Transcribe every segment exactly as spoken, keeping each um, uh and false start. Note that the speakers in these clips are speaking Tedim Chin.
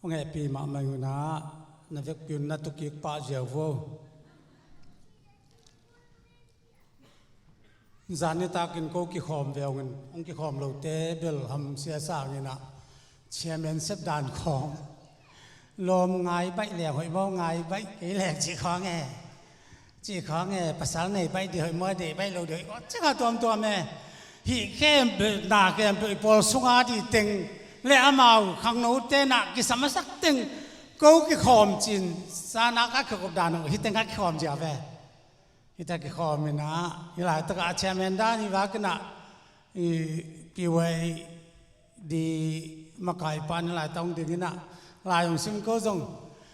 Hong hehpih mahmah ing a, na vekpi un na tukik pah ziau vo. Zan nitakin ko kikhawm ve ung in, hong kikhawm lote bel hamsia sang in a, chairman sep dan khawng, lawm ngai baih leng hoih maw, ngai baih kei leng cih khawng e. Cih khawng e, pasal nei baih dih hoih maw, deih baih lo dih hoih maw, cih kha tuamtuam e. Hih khempeuh, na khempeuh i pawl sunga dih teng le amau khangnote na kisam a sak teng, ko kikhawm cin, sana ka kikhop dan uh, hih teng ka kikhawm zia ve. Hih ta kikhawm in a, hih laitak a chairman dan hi vak in a, i P Y D makai pan laitak hong ding in a, lai hong sim ko zong,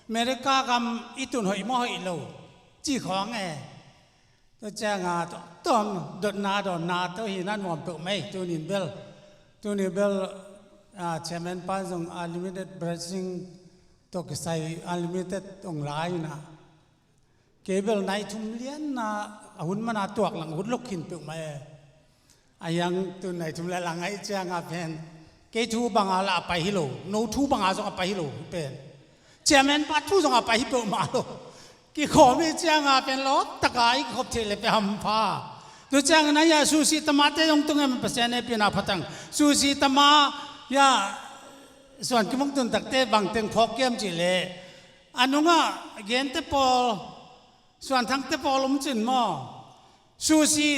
America gam i tun hoih maw hoih lo, cih khawng e. Tua ciang a, to, tom, dotna, dawnna, to hi na nuam peuh mai, tunin bel. Tunin bel, a, chairman pan zong Unlimited Blessing, to kisai Unlimited hong lai in a. Kei bel nai thum lian na, a hun man a tuak lang, a hun lok khin peuh mai e. A hiang tu nai thum le lang ai ciang a pen. Kei thu bang a la a pai hi lo, no thu bang a zong a pai hi lo, pen. Chairman pa thu zong a pai hi peuh mah lo. Kikhawm hi ciang a pen lawp tak a i kikhop theih le pe hampha. Tu ciang in a hia susi tamate zong tung em Pasian e pina phatang. Susi tama hia suan kimong tun takte bang teng phawk kiam cih le. A nungah gente pawl, suanthangte pawl om cin maw. Susi,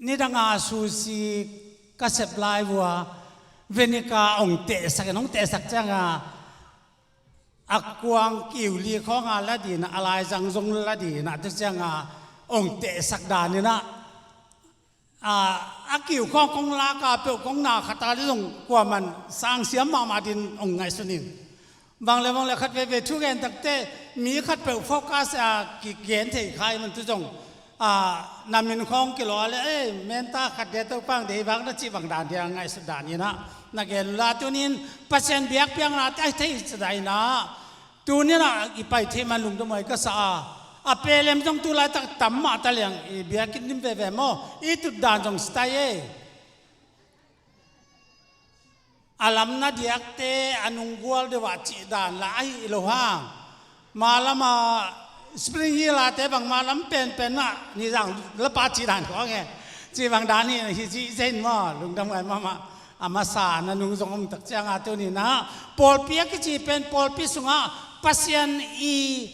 nidang a susi ka sep lai vua, venika hong tehsak in, hong tehsak ciang a, a kuang kiu li khawng a la dih in a, a laizang zong la dih in a, tu ciang a, hong tehsak dan in a, a, a kiu khawng kong lak a peuh kong na khat a li zong kuaman sang siam mahmah din hong ngaihsun in. Bang le bang le khat veve thu gen takte mi khat peuh focus a kigen thei kha i man tu zong, a, na min khawng kilawh a le, ei, menta khat de to pang de i vak na cih bang dan dia ngaihsut dan in a, na gen la tunin Pasian biakpiakna te a thei sa dan in a, tunin a i pai thei man lungdam huai ka sa a, a pelem zong tu laitak tam mah ta liang i biakinn dim veve maw, i tut dan zong sitai e. A lamna diakte a nunggual deuh ah cih dan la ahi lo hang. Malama Spring Hill ate bang malam penpen ah nizang lapa cih dan khawng e. Cih bang dan hi, hi cih zen maw, lungdam ngai mahmah. A masa na nung zong om tak ciang a tunin a, pawlpi a kici pen pawlpi sungah Pasian i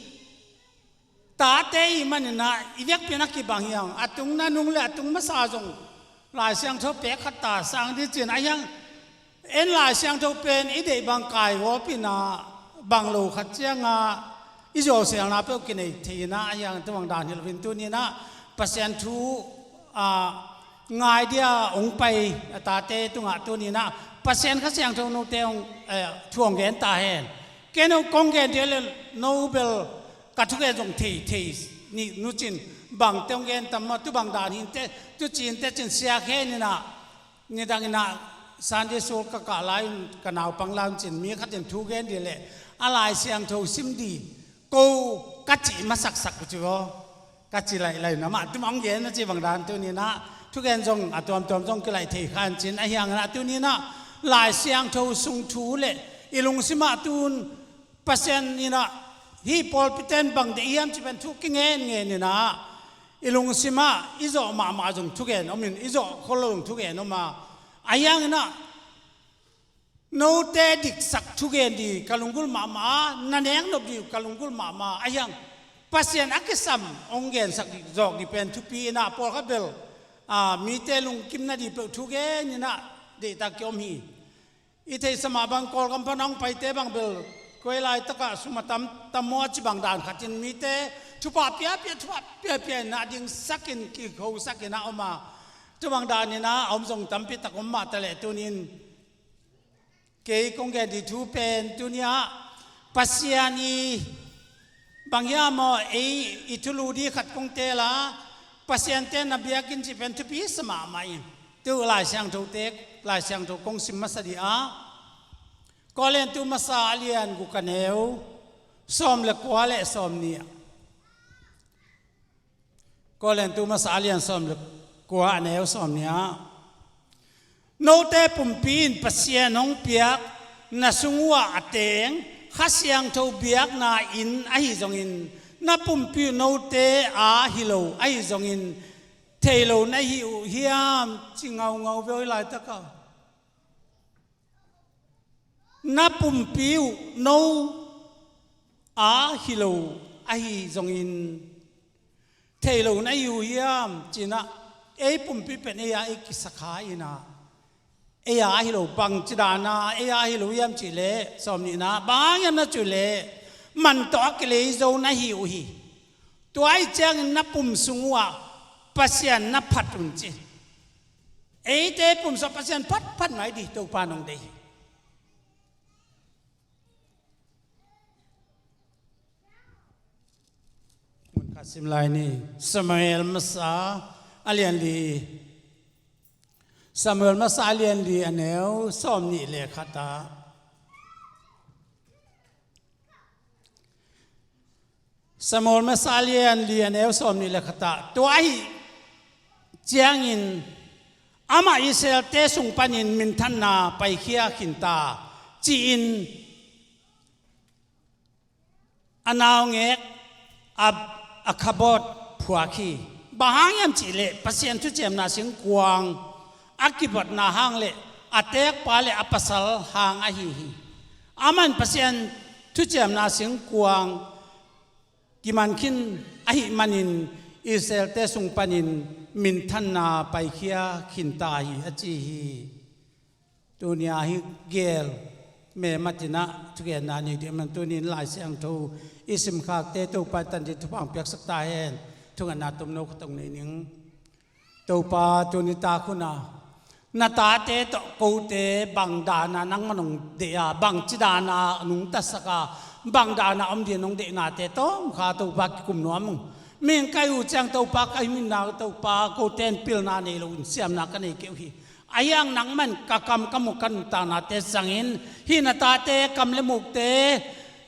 tate i manin a, i vekpi in a kibang hi hang. A tung na nung le a tung masa zong Lai Siangtho pek khat ta sang di cin a hiang. En Lai Siangtho pen i deih bang kaihuap in a, bang lo khat ciang a i zuauselna peuh kinei thei in a, a hiang tu bang dan hi lo in tunin a, Pasian thu, a, ngai dia hong pai a tate tungah tunin a, Pasian Kha Siangtho note hong, eh, thu hong gen ta hen. Ken hong kong gen dia le no bel ka thugen zong thei, thei ni nucin bang te hong gen tam maw, tu bang dan hinte, tu cinte cin sia khen in a, nidang in a Sunday school ka kah lai un, ka naupang lai un cin mi khat in thu gen di le, a Lai Siangtho sim di, ko ka cih masaksak uh ci vaw. Ka ci lailai na mah, tu mah hong gen na ci bang dan tunin a, thugen zong a tuamtuam zong kilaih thei khan cin a hiang in a tunin a, Lai Siangtho sung thu le, i lungsim ah tun, Pasian in a, hih pawlpi ten bang deih hiam cih pen thu kingen ngen in a, i lungsim ah i zawh mahmah zong thugen om in, i zawh khol lo zong thugen om a, a hiang in a, note diksak thugen di ka lunggulh mahmah a, na nek nop di ka lunggulh mahmah a, a hiang Pasian a kisam hong gensak di zawk di pen thupi in a, pawlkhat bel, a, mite lungkim na di peuh thugen in a, deihtak ki om hi. I theihsa mah bang Kawlgam pan a hong paite bang bel, koi laitak ah sum a tam, tam maw a ci bang dan khat in mite thupha piapia, thupha piapia in a dingsak in kikhosak in a om a. Tu bang dan in a om zong tampi tak om mah ta leh tunin. Kei kong gen di thu pen tuni ah Pasian i Bang hiam aw, ei i thulu di khat kong teel a, Pasian te na biakinn cih pen thupi sa mahmah in. Tu Lai Siangtho te, Lai Siangtho kong sim masa di a. Korintu masa a lian guk a neu sawm le kua le sawm nih. Korintu masa a lian sawm le kua a neu sawm nih ah, note pumpi in Pasian hong piak na sung uhah a teng Kha Siangtho biakna inn ahi zongin, na pumpi uh note aa hi lo ahi zongin, thei lo na hi uh hiam, ci ngaungau ve aw hih laitakah. Na pumpi uh no aa hi lo ahi zongin, thei lo na hi uh hiam, ci-in ah, ei pumpi pen ei a ei kisakha in ah, ei a hi lo, bangci dan a ei a hi lo hiam cih leh, sawmnihna, bang hang hiam na cih leh, man tawh a kilei zo na hi uh hi. Tua ahih ciangin na pum sung uhah Pasian na phat un ci. Eite pum sung Pasian phatphat ngai ding Topa nong deih hi. Mun khat sim lai ni. Samuel masa a lian li. Samuel masa a lian li, a neu sawmnih le khat ah. Samuel masa a lian li, a neu sawmnih le khat ah. Tua ahih ciangin amah Israelte sung panin minthanna paikhia khin ta, ci-in a naungek a, a khabawt phuak hi. Bang hang hiam cih leh Pasian thuciamna singkuang a kibotna hang le a teekpa le a pasal hang ahi hi. Aman Pasian thuciamna singkuang kiman khin ahih manin Israelte sung panin minthanna paikhia khin ta hi, a ci hi. Tuni-a hih gel me matin ah thugenna nei ding man, tuni-in Lai Siangtho i simkhakte Topa in tan ding thupha hong piaksak ta hen. Thungetna tomno khat hong nei ning. Topa, tuni tak hun ah na tate tawh kote bang dan a nangman hong deih a, bangci dan a nungtasak a, bang dan a om ding hong deihnate tawm kha Topa kikum nuam ung. Mihing ka hih uh ciang Topa, ka hih minna Topa, kote in pilna nei lo in siamna ka nei kei uh hi. Ahi hang nangman ka kam ka muk ka nuntaknate zangin, hih na tate kam le mukte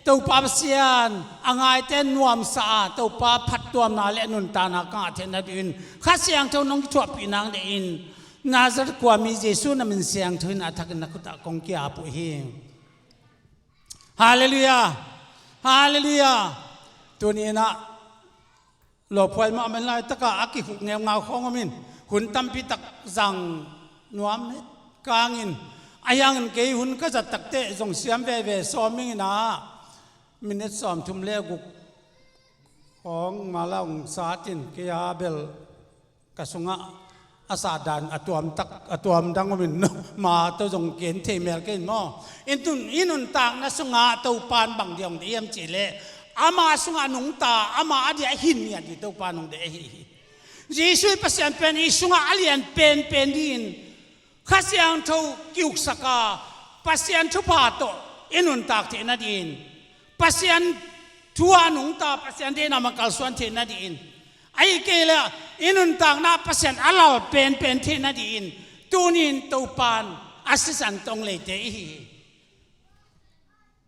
Topa Pasian a ngaite nuamsa a, Topa phattuamna le nuntakna ka ngah theih nadingin Kha Siangtho nong kithuahpih nang deihin, Nazareth khuami Jesu na min siangtho in a thakin na khut ah kong ki-ap uh hi. Halleluiah. Halleluiah. Tuni-in ah lawphuai mahmah in laitakah a kikhuk ngeungau khawng om in, hun tampi tak zang nuam het kangin, ahi hangin kei hun ka zat takteh zong siam veve sawm ing in ah, minit sawmthum le guk khawng mala hong sat in, kei a bel ka sungah a sat dan a tuam tak, a tuam dang om in, ma tawh zong ken thei mel kei in maw. In tun, i nuntakna sungah Topa in bang dia hong deih hiam cih leh, ama sungah nungta, ama a dia hin ngiat ding Topa in hong deih ahi hi. Jesu i Pasian pen i sungah a lian penpen dingin Kha Siangtho ki-uksak a, Pasian thupha tawh i nuntak theih nadingin, Pasian thu a nungta, Pasian deihna mah kalsuan theih nadingin, ahih kei leh i nuntakna Pasian a lal penpen theih nadingin, tuni-in Topa in a sisan tawh hong leite i hi hi.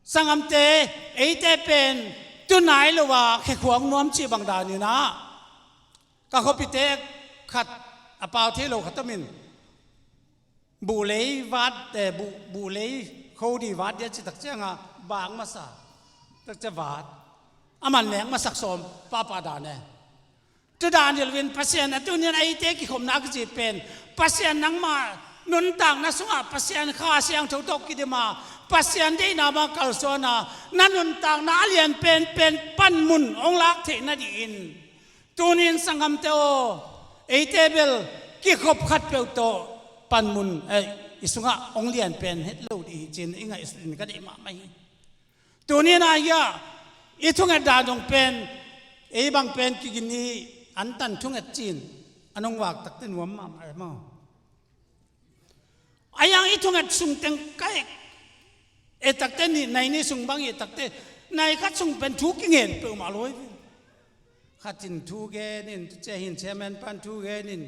Sanggamte, eite pen tu nai lo a khekhua nuam cih bang danin ah, ka khuapite khat, a pau thei lo khat om in, buhlei vat, eh, buh, buhlei khodi vat dia ci tak ciangah bak masa, tak ciang vat, a man nek masak sawm pahpah dan e. Tu dan hi lo in, Pasian a tuni-in eite kikhopna a kici pen, Pasian nangmah nuntakna sungah Pasian Kha Siangtho tawh kidim a, Pasian deihna mah kalsuan a, na nuntakna a lian penpen panmun hong lak theih nadingin, tuni-in sanggamte aw, eite bel kikhop khatpeuh tawh panmun, eh, i sungah hong lian pen het lo ding hi ci-in i ngaihsun in ka deih mahmah hi. Tuni-in ah hiah i thunget dan zong pen, ei bang pen kigin i antan thunget ci-in a nong vak takteh nuam mahmah e maw. Ahi hang i thunget sung teng ka et takteh, nih, nai nih sung bang i et takteh, nai khat sung pen thu kingen peuhmah lo hi. Khat in thu gen in, tu ciang hin chairman pan thu gen in,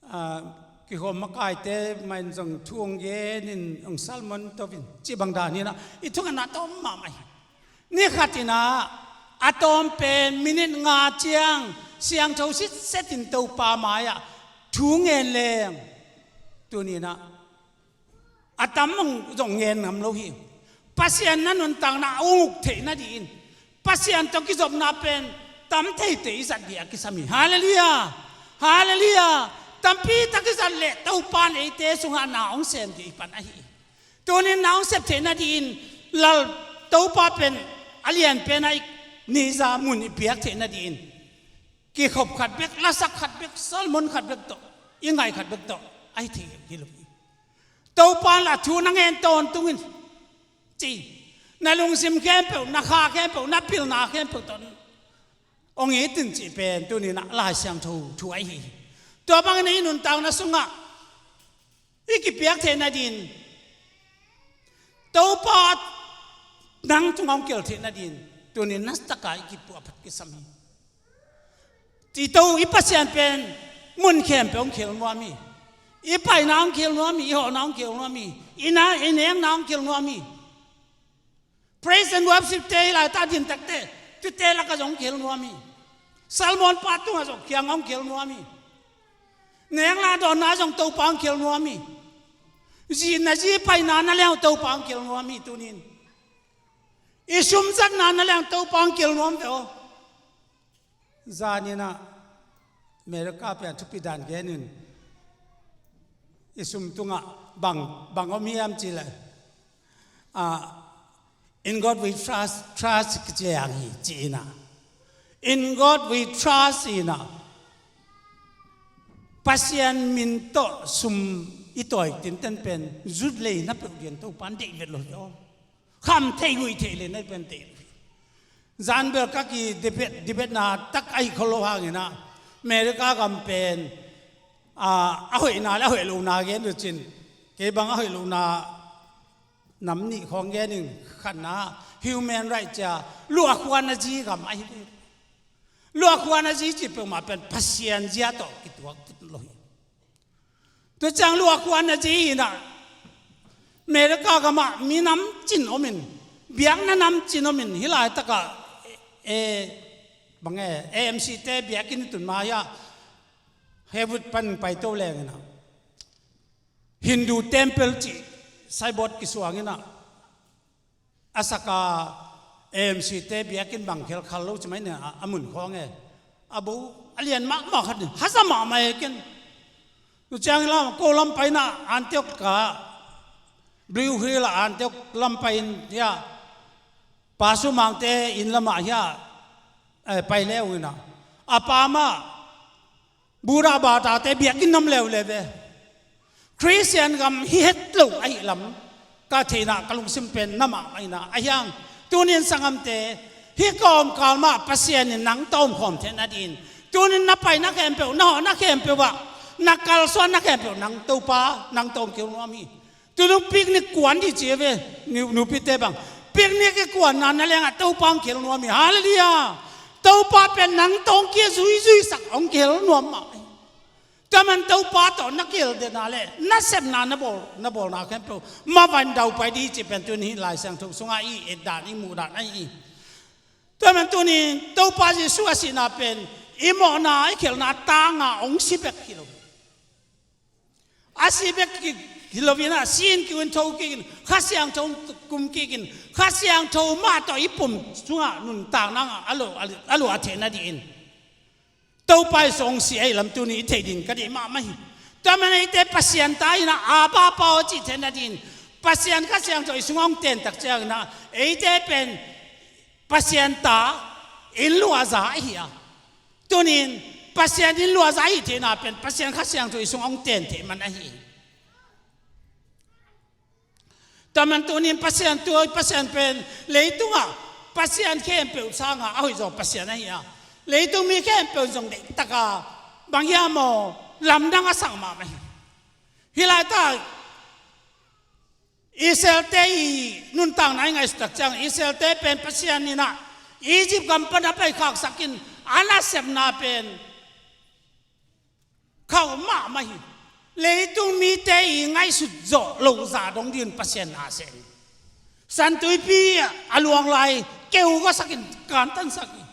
ah, kikhawm makaite mah in zong thu hong gen in, hong sermon to in, cih bang dan hi in ah, i thungetna tawm mahmah hi. Ni khat in ah, a tawm pen minute nga ciang siangtho sitset in Topa mai-ah thu ngen leng, tuni-in ah A tam hong zong ngen ngam lo hi. Pasian na nuntakna a uk theih nadingin Pasian tawh kizopna pen tam theite i zat ding a kisam hi. Halleluiah. Halleluiah. Tampi tak i zat leh Topa in eite sungah na hong sem ding i pan ahi hi. Tunin na hong sep theih nadingin Lal Topa pen a lianpen a i nihza mun i piak theih nadingin kikhop khat bek, lasak khat bek, sermon khat bek tawh, i ngaih khat bek tawh ahi thei hi lo hi. Topa in a thu na ngen tawntungin ci, na lungsim khempeuh, na kha khempeuh, na pilna khempeuh tawh hong it in cih pen tuninah Lai Siangtho thu ahi hi. Tua bangin i nuntakna sungah i kipiak theih nadingin, Topa nang tungah hong kihel theih nadingin tunin na taka i kipuah phat kisam hi. Cito i Pasian pen mun khempeuh hong kihel nuam hi. I paina hong kihel nuam hi, i hawhna hong kihel nuam hi, i na, i nekna hong kihel nuam hi. Praise and worship te hi lai ta din takte, tute lakah zong hong kihel nuam hi. Salmon pa tungah zong kiang hong kihel nuam hi. Nekna dawnna zong Topa hong kihel nuam hi. Zihna zi paina na leng Topa hong kihel nuam hi tunin. I sumzatna na leng Topa hong kihel nuam ve aw. Zaninah America pian thupi dan genin i sum tungah bang, bang om hiam cileh, ah, "In God we trust," trust kiciang hi ci inah. "In God we trust" inah. Pasian min tawh sum i tawi tinten pen zut lei na peuh dian Topa in deih vet lo hi aw. Kham thei, huih thei le na pen thei. Zanbel ka ki debate, debate na tak ahi kholo hanginah America gam pen, ah, a hoihna le a hoih lohna gen uh cin, kei bang a hoih lohna nam nih khawng genin, khatna human right cia luahkhuan a zi gam ahi. Luahkhuan a zi ci peuhmah pen Pasian zia tawh kituak lo hi. Tua ciang luahkhuan a zi inah America gamah mi namcin omin, biakna namcin omin, hih laitakah, e, bang e, A M C te biakinn tun ma hiah Hollywood pan paito lenginah Hindu temple cih signboard kisuanginah a saka A M C te biakinn bang khelkhal lo ci mai nia, a, a mun khawng e. A bo a lian mahmah khat in haza mahmah e ken. Nuciang lam ko lam paina Antioch ka, Blue Hill a Antioch lam pain hia, Pa Sumang te inn lamah hia, eh, pai leu inah a pa mah Buddha bata te biakinn nam leuleu ve. Khristian gam hi het lo ahih lam ka theihna, ka lungsim pen na mahmah inah a hiang. Tunin sanggamte, hih kawmkal mah Pasian in nang tawm khawm theih nadin, tunin na paina khempeuh, na hawhna khempeuh ah, na kalsuanna khempeuh nang Topa nang tawm kihel nuam hi. Tunung picnic kuan dih ci ve, nu-, nupite bang. Picnic i kuanna na lengah Topa hong kihel nuam hi. Halleluiah. Topa pen nang tawh hong kizui, zuisak, hong kihel nuam mah hi. Tua man Topa tawh na kihel dena le na sepna, na bawl, na bawlna khempeuh mah van daupai dih ci pen tuni Lai Siangtho sungah i et dan, i muh dan ahi hi. Tua man tuni Topa Jesu a sihna pen i mawhna, i khialhna tanga hong si bek hi lo. A si bek kik hi loinah, si in kiun tho kikin, Kha Siangtho kum kikin, Kha Siangtho mah tawh i pum sungah nuntakna ah a lo, a lo, a lo a theih nadin Topa i song si ahi lam tuni i theih ding ka deih mahmah hi. Tua man eite Pasian ta inah Abba Pa aw cih theih nadin Pasian Kha Siangtho i sungah hong ten tak cianginah eite pen Pasian ta inn luahza ahi a. Tunin Pasian inn luahza ahi theihna pen Pasian Kha Siangtho i sungah hong ten theih man ahi. Tua man tunin Pasian tua, Pasian pen leitungah Pasian khempeuh sangah a hoihzaw Pasian ahi a. Leitung mi khempeuh zong deihtaka bang hiam aw, lamdang a sak mahmah hi. Hih laitak Israelte i nuntakna i ngaihsut tak ciang, Israelte pen Pasian inah Egypt gam pan a paikhaksakin a nasepna pen khauh mahmah hi. Leitung mite i ngaihsut zawh loh zah dong dingin Pasian na sem. Santuipi a luang lai keu gasakin kantansak hi.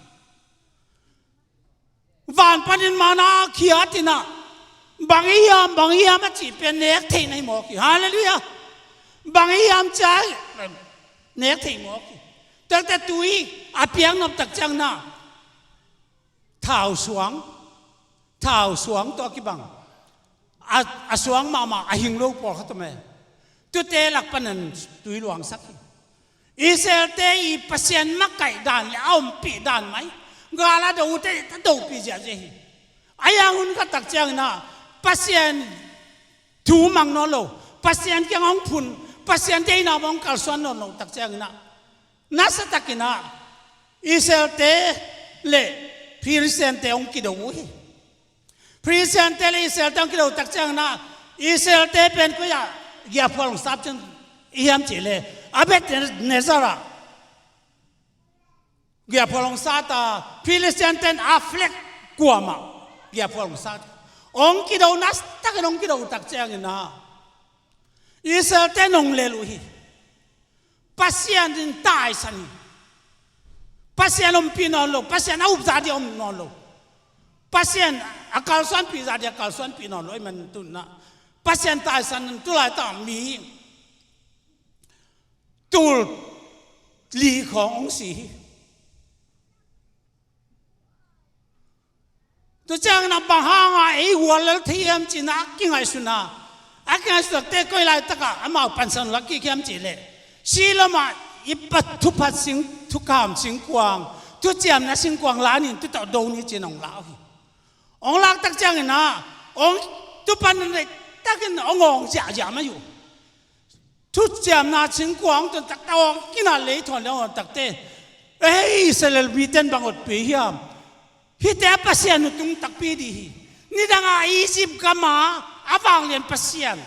Van panin mana khiat inah bang i hiam, bang i hiam a cih pen nek theih na hi mawk hi. Halleluiah. Bang hiam cih leh nek thei mawk hi. Tuate tui a piak nop tak ciangin ah thau suang, thau suang tawh a kibang a, a suang mahmah a hing lo pawlkhat om e. Tuate lak panin tui luangsak hi. Israelte i Pasian makaih dan le a ompih dan mai gal a do uh teh a dopih ziahziah hi. A hiang hun khat tak ciangin ah Pasian thu mang nawn lo, Pasian kiang hong phun, Pasian deihna hong kalsuan nawn lo tak ciangin ah nasa takin ah Israelte le Philistiante hong kido uh hi. Philistiante le Israelte hong kido tak ciangin ah Israelte pen koi ah giahphual hong sat cin i hiam cih leh Abed-nezar ah giahphual hong sat a, Philistiante in Afek kuam ah giahphual hong sat. Hong kido nasa takin hong kido tak ciangin ah Israelte in hong lel uh hi. Pasian in taisan hi. Pasian ompih nawn lo, Pasian a upzah ding om nawn lo, Pasian a kalsuanpih zah ding a kalsuanpih nawn lo ahih manin tu-in ah Pasian taisan in tulaitak mi tul li khawng hong si hi. Tu ciangin ah bang hangin ei guallel thei hiam ci-in ah a kingaihsun a, a kingaihsun a, te koi laitak ah amau pansan uh la kik hiam cih leh Shilo ah i pa thupha sing, thukham singkuang, thuciamna singkuang la ni, tu tawh do ni ci-in hong la uh hi. Hong lak tak ciangin ah hong, tu panin leh takin hong awng ziahziah mai uh. Thuciamna singkuang tun taktak awng kinat lei thawn le awng takte, ei, Israel mite in bang awtpih hiam? Hihte a Pasian uh tung takpi ding hi. Nidang a Egypt gam a a vanglian Pasian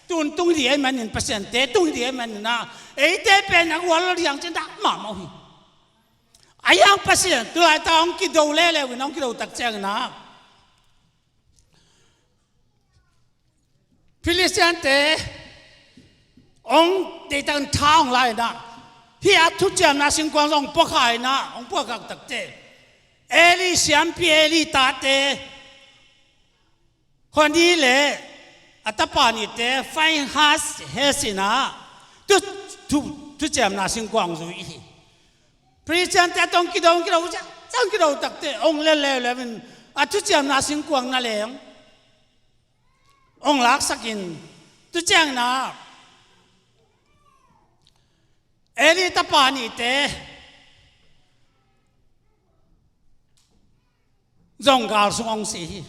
tu-in tung ding ahih manin, Pasiante tung ding ahih manin ah eite pen a guallel hiang cin dah mahmah uh hi. A hiang Pasian tulaitak hong kido leuleu in, hong kido tak ciangin ah Philistiante hong deihtak in tha hong la in ah, hih a thuciamna singkuang zong hong puakhak in ah, hong puakhak takte Eli siampi Eli tate Hophni le a tapa nihte Finehas, Hezro in ah thu, thu, thuciamna singkuang zui hi. Philistiante tawh hong kido, hong kido, hong kido takte hong lel leuleu in a thuciamna singkuang na leng hong laksak in, tu ciangin ah Eli tapa nihte zong gal sung hong si hi.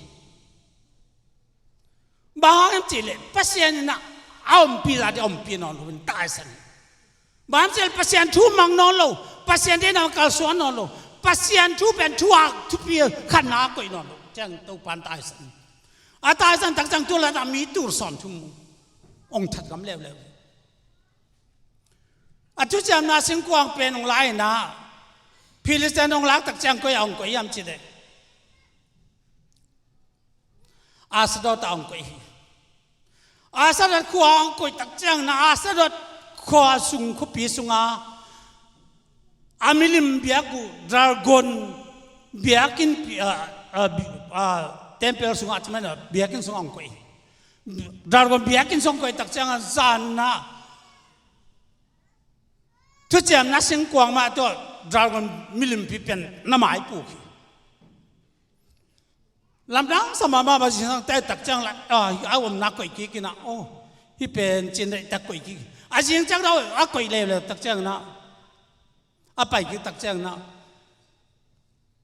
Bang hang hiam cih leh Pasian in ah a ompih zah ding a ompih nawn lo in taisan hi. Bang hang hiam cih leh Pasian thu mang nawn lo, Pasian deihna kalsuan nawn lo, Pasian thu pen thu a, thupi khatna a koih nawn lo ciang Topa in taisan hi. A taisan tak ciang tu laitak mi tul sawmthum hong that ngam leuleu. A thuciamna singkuang pen hong la in ah, Philistine hong lak tak ciang koi ah hong koih hiam cih leh Ashdod ah hong koih hi. Ashdod khua ah hong koih tak ciangin ah Ashdod khua sung, khuapi sungah a milim biak uh Dagon biakinn, ah, ah, bi-, ah, temple sungah cih manin ah biakinn sungah hong koih hi. Dagon biakinn sung koih tak ciangin zan ah thuciamna singkuang mah tawh Dagon milimpi pen na maipuk hi. Lamdang sa mahmah, zingsang teh tak ciang la, ah, a omna koih kik in ah, oh, hih pen ci-in laitak koih kik. A zing ciang dah a koih leuleu tak ciangin ah, a pai kik tak ciangin ah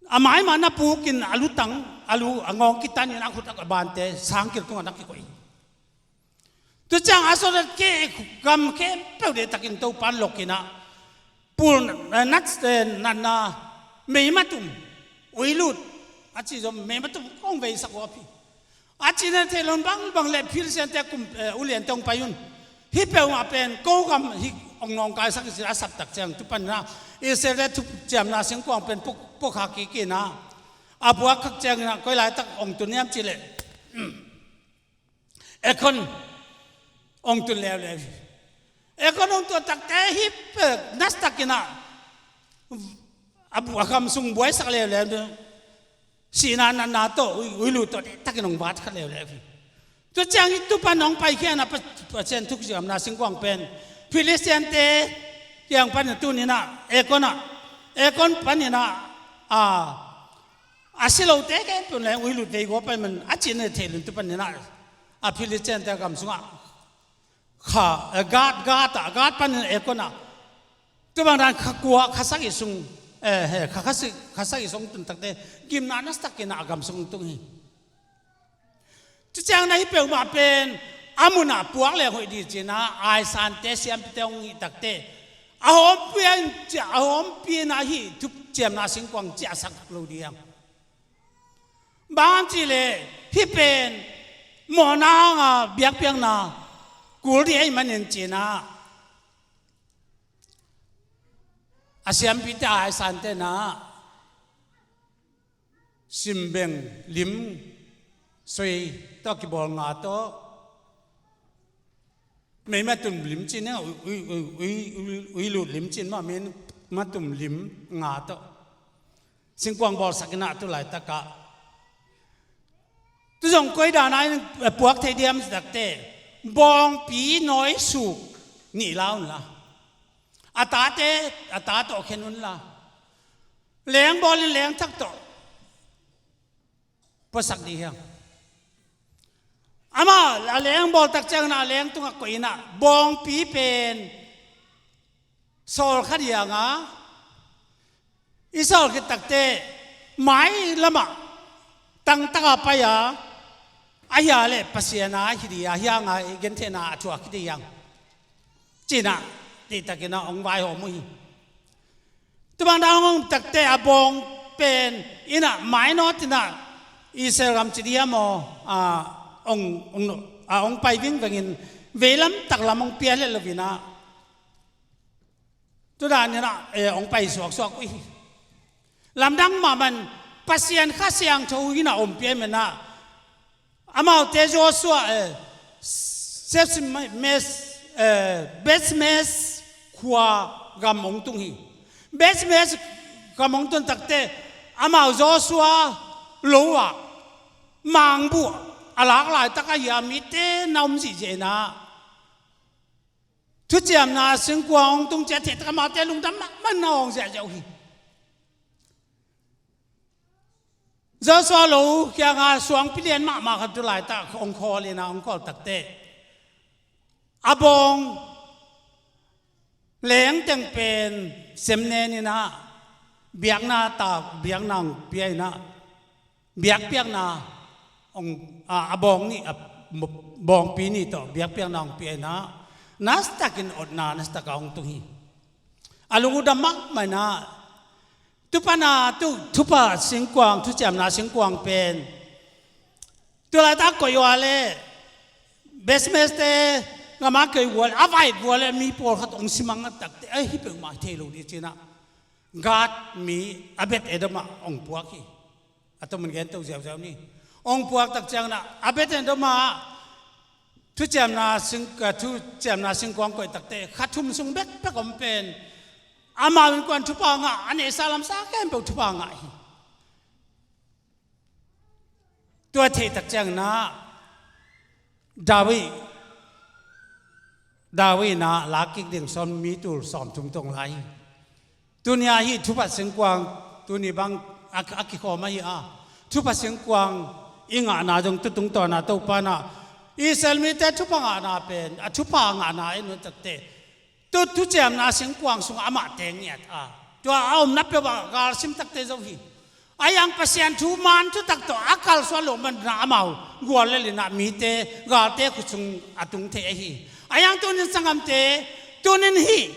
a mai mah na puk in a lutang, a lu, a ngawng kitan in a khut a bante sangkil tungah na kikoih. Tu ciang Ashdod gam khempeuh deihtakin Topa in lawk in ah pul, eh, nat, eh, natna meimatum, uilut a cih zong meimatum kong veisak uh a pi. A cihna theih loh bangbang leh Philistine-te kum, eh, uliante hong pai un. Hih peuhmah pen ko gam hi, hong nawngkaisak hi ci-in a sap tak ciang tu panin ah Israel-te thuciamna singkuang pen puk, pukha kik in ah a buak khak ciangin ah koi laitak hong tun hiam cih leh Ekron hong tun leuleu hi. Ekron hong tun takte hih peuh nasa takin ah a bu-, a gam sung buaisak leuleu. Sihna natna tawh, ui, uilut tawh deihtakin hong vat kha leuleu hi. Tu ciang hih tu pan hong paikhia in ah Pa-, Pasian thuciamna singkuang pen Philistine-te kiang panin tuni-in ah, Ekron ah, Ekron panin ah, a, a si lote khempeuh leng uilut vei gua pai man a cihna thei lun tu panin ah, a Philistine-te gam sungah kha, eh, Gath, Gath ah, Gath panin Ekron ah, tu bang dan kha kua, kha sagih sung, eh, he, kha, kha si-, kha sagih sung tun takte gimna nasatak in ah a gam sung tung hi. Tua ciangin ah hih peuhmah pen a mun ah puak leng hoih ding ci-in ah aisante siampite hong hih takte a hawmpi in, a hawmpi in ah hih thuciamna singkuang ciahsak lo ding hi hang. Bang hang hiam cih leh hih pen mawhna hanga biakpiakna kul ding ahih manin ci-in ah a siampite, aisante in ah simbeng lim soi tawh kibawl nga tawh, mei matum lim ci-in ah, ui, ui, ui, ui, ui, uilut lim ci-in mah, mei matum lim nga tawh singkuang bawlsak in ah, tu laitak ah tu zong koi dan a in puak thei diam cih takte, bawngpi nawi suk nih la un la, a tate, a ta tawh khen un la, leng bawl in leng thak tawh puasak ding hi hang. Amah a leng bawl tak ciangin ah a leng tungah koih in ah bawngpi pen sawl kha ding hi hang a, i sawl khit takte mai lamah tangtaka pai a, a hia leh Pasian a hi ding a, hi hang a i gentheihna a thuak hi ding hi hang, ci-in ah deihtakin ah hong vaihawm uh hi. Tu bang dan hong om takte a bawng pen in ah mainawt in ah Israel gam ci ding hiam aw, a, hong, hong, a, hong pai vingvengin veilam taklam hong pia leh lo in ah, tu dan in ah, eh, hong pai suaksuak uh hi. Lamdang mahmah in Pasian Kha Siangtho in ah ompih ahih manin ah, amaute Joshua, eh, Bethsemes, eh, Bethsemes khua gam hong tung hi. Bethsemes gam hong tun takte amau Joshua lo ah mangbuh a lak laitak ahi a, mite na om zihziah in ah thuciamna singkuang hong tung ci a theih tak amaute lungdam mahmah in na awng ziahziah uh hi. Joshua lo kiangah suangpi lian mahmah khat tu laitak hong khawl in ah, hong khawl takte a bawng leng teng pen semnen in ah biakna ta, biakna hong pia in ah, biakpiakna hong, a, a bawng nih, a bawngpi nih tawh biakpiakna hong pia in ah, nasatakin otna nasataka hong tung hi. A lung uh dam mahmah in ah, tu pan a, tu, thupha singkuang, thuciamna singkuang pen tu laitak koih uh a leh Bethsemes-te gam a koih uh a leh, a vai uh a leh mi pawlkhat hong si mang a takte, ai, hih peuhmah hi thei lo ding ci-in ah Gath mi Obed-edom ah hong puak hi. A tomin gen to ziauziau ni. Hong puak tak ciangin ah Obed-edom ah thuciamna sing, thuciamna singkuang koih takte kha thum sung bekbek om pen amau innkuan thupha ngah, a neihsa lamsa khempeuh thupha ngah hi. Tua theih tak ciangin ah David, David in ah la kik ding sawm, mi tul sawmthum tong lai hi. Tuni a hih thupha singkuang, tuni bang a, a kikhawm ahi a, thupha singkuang i ngahna zong tu tungtawn a Topa in ah Israel mite thupha ngahna pen, a thupha ngahna en un takte, tu thuciamna singkuang sungah amah teng ngiat a, tua a omna peuh ah galsim takte zo hi. Ahi hang Pasian thu man thutak tawh a kalsuan loh manin ah amau guallel in ah mite, galte khut sung a tung thei ahi. Ahi hang tunin sanggamte, tunin hih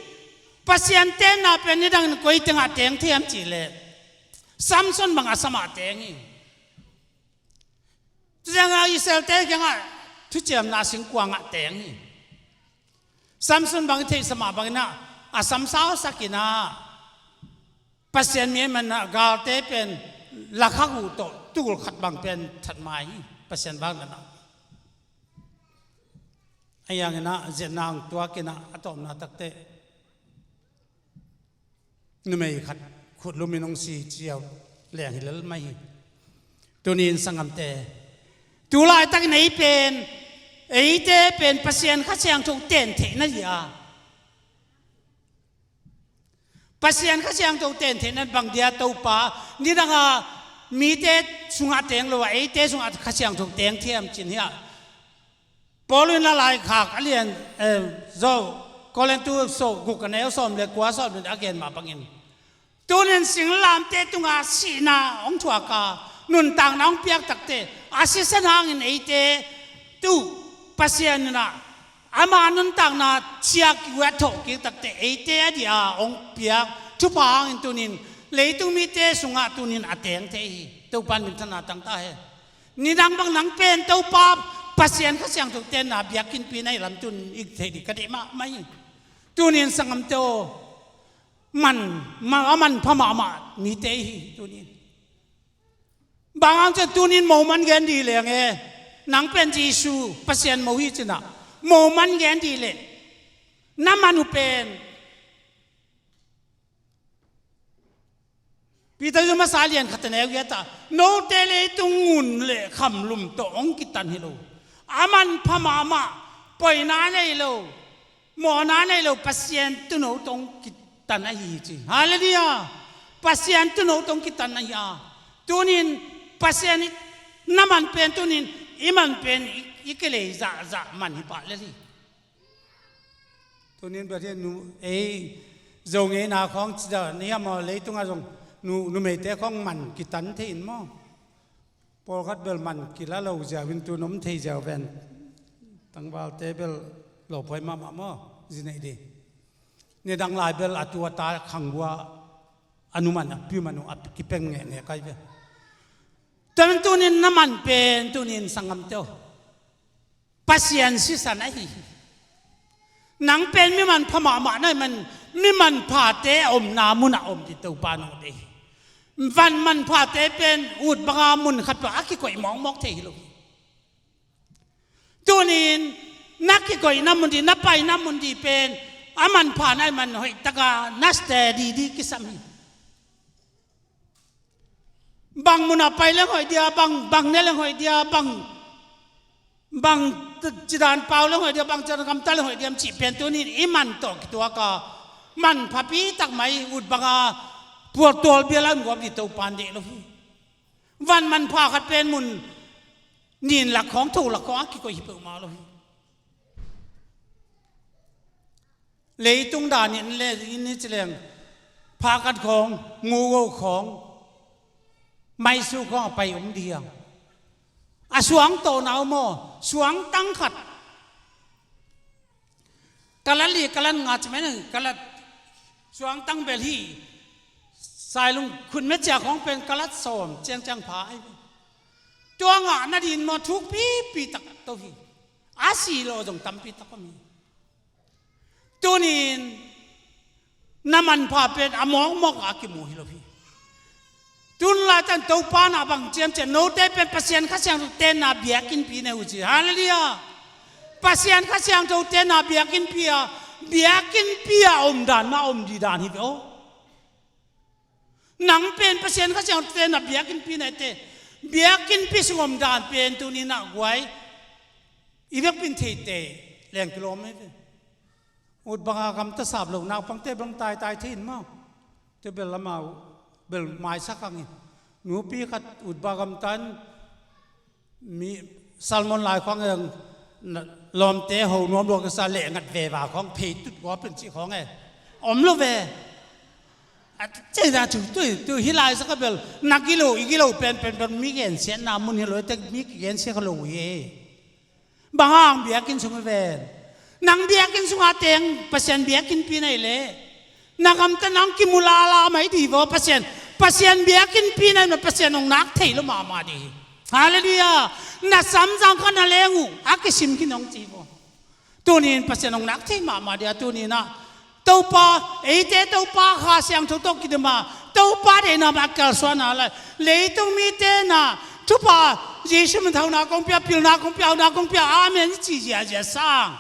Pasian tenna pen nidangin koi tengah teng thei hiam cih leh Samson bang a sam ah teng hi. Tua ciangah Israel-te kiangah thuciamna singkuang ah teng hi. Samson bang i theihsa mah bangin ah a sam sausak in ah Pasian mi ahih manin ah galte pen lakhak uh tawh tul khat bang pen that mai hi, Pasian vangliatna. Ahi hangin ah ziatna hong tuak in ah a tawpna takte numei khat khut lumin hong si ciau leng hi lel mai hi. Tuni-in sanggamte, tu laitakin ei pen, eite pen Pasian Kha Siangtho ten theih na hi a, Pasian Kha Siangtho teng theihna bang dia Topa, nidanga mite sungah teng lo a, eite sungah Kha Siangtho teng thiam cih hiam? Paul in a laikhak a lian, eh, zo, Korintu so guk a neu sawm le kua, sawm le a gen mah bangin, tunin singlamteh tunga sihna hong thuak a, nuntakna hong piak takteh, a sisan hangin eite tu Pasian in ah ama nuntakna ciak kik uh a, thawh kik takteh, eite a dia hong piak thupha hangin tunin leitung mite sungah tunin a teng thei hi. Topa in minthanna tang ta hen. Nidang bang nang pen Topa Pasian Kha Siangtho tenna biakinnpi na hi lam tun i theih ding ka deih mahmah hi. Tunin sanggamte aw, man, ma-, a manpha mahmah mite i hi tunin. Bang hang ciang tunin moman gen dih leng e, nang pen Jesu Pasian mo hi ci-in ah, moman gen dih leh, na man uh pen Peter masa lian khat a neu giat ah, note leitung ngun le khamlum tawh hong kitan hi lo. A manpha mahmah, poina nei lo, mawhna nei lo, Pasian tuuno tawh hong kitan ahi hi ci. Halleluiah. Pasian tuuno tawh hong kitan ahi a. Tunin Pasian i na man pen tunin i man pen i, i kilei zahzah man hi pah lel hi. Tunin bel hi nu, ei, Zo ngeina khawng ci dah ni a maw, leitungah zong nu, numeite khawng man kitan thei in maw? Pawlkhat bel man kila lo ziau in tun om thei ziau ven. Tangvalte bel lophuai mahmah maw, zi neih dih. Nidang lai bel a tu a ta khang vua a nu man a pi man uh a kipeng ngehngeh kai ve. Tuan tunin na man pen tunin sanggamte aw, Pasian sisan ahi hi. Nang pen mi manpha mahmah na hih man, mi manphate a omna munah om dih Topa nong deih hi. Van manphate pen ut banga mun khat peuh a kikoih mawkmawk thei hi lo hi. Tunin na kikoihna mun dih, na paina mun dih pen a manpha na hih man hoihtaka na steady dih kisam hi. Bang munah pai leng hoih dia, bang, bang ne leng hoih dia, bang, bang cidan pau leng hoih dia, bang cidan gamta leng hoih dia cih pen tunin i man tawh kituak a, manphapi tak mai ut banga pual tual bial a om guap dih Topa in deih lo hi. Van manpha khat pen mun nin lak khawng, tho lak khawng a kikoih hi peuhmah lo hi. Leitung dan in le in i ci leng, phakat khawng, ngugo khawng, maisu khawng a pai om dih hiam? A suang tawh na om aw, suang tang khat. Kalat li, kalat nga ci mai nang, kalat suang tang bel hi. Sailung khut me cia khawng pen kalat sawm ciangciang pha ahi. Tua ngah nadin maw thuk pipi tak to hi. A si lo zong tampi tak om hi. Tunin na manpha pen a mawkmawk a kimu hi lo hi. Tun laitan Topa na bang ciamciam, note pen Pasian Kha Siangtho tenna biakinnpi nei uh ci. Halleluiah. Pasian Kha Siangtho tenna biakinnpi a, biakinnpi a om dan mah om dih dan hi ve aw. Nang pen Pasian Kha Siangtho tenna biakinnpi nei te, biakinnpi sung om dan pen tunin ah guai i vekpin theite leng kilawm hi ve. Ut banga gamta sap lo naupangte bel taitai thei in maw? Te bel amau bel maisak hang in. Nupi khat ut banga gamta in mi salmon lai khawng e, lawmte ho nuam lua kisa leh ngat veva khawng phei tut gua pen cih khawng e. Om lo ve. A cei da tu, tu, tu hi lai sak a bel na gilo, i gilo pen, pen, pen mi gensiatna mun hi lo, tek mi kigensia kha lo hi e. Bang hang biakinn sung hi ven. Nang biakinn sunga teng Pasian biakinnpi na hi leh, na gamta nang kimu lala mai dih vaw Pasian. Pasian biakinnpi na hi mah Pasian hong nak thei lo mahmah dih hi. Halleluiah. Na samzang kha na leng uh a kisim khin hong ci vaw. Tunin Pasian hong nak thei mahmah dih a tunin ah Topa, eite Topa Kha Siangtho tawh kidim a, Topa deihna mah a kalsuanna lai. Leitung mite na thupha, Jesu min thahna kong pia, pilna kong pia, hauna kong pia, amen i ci ziazia sang.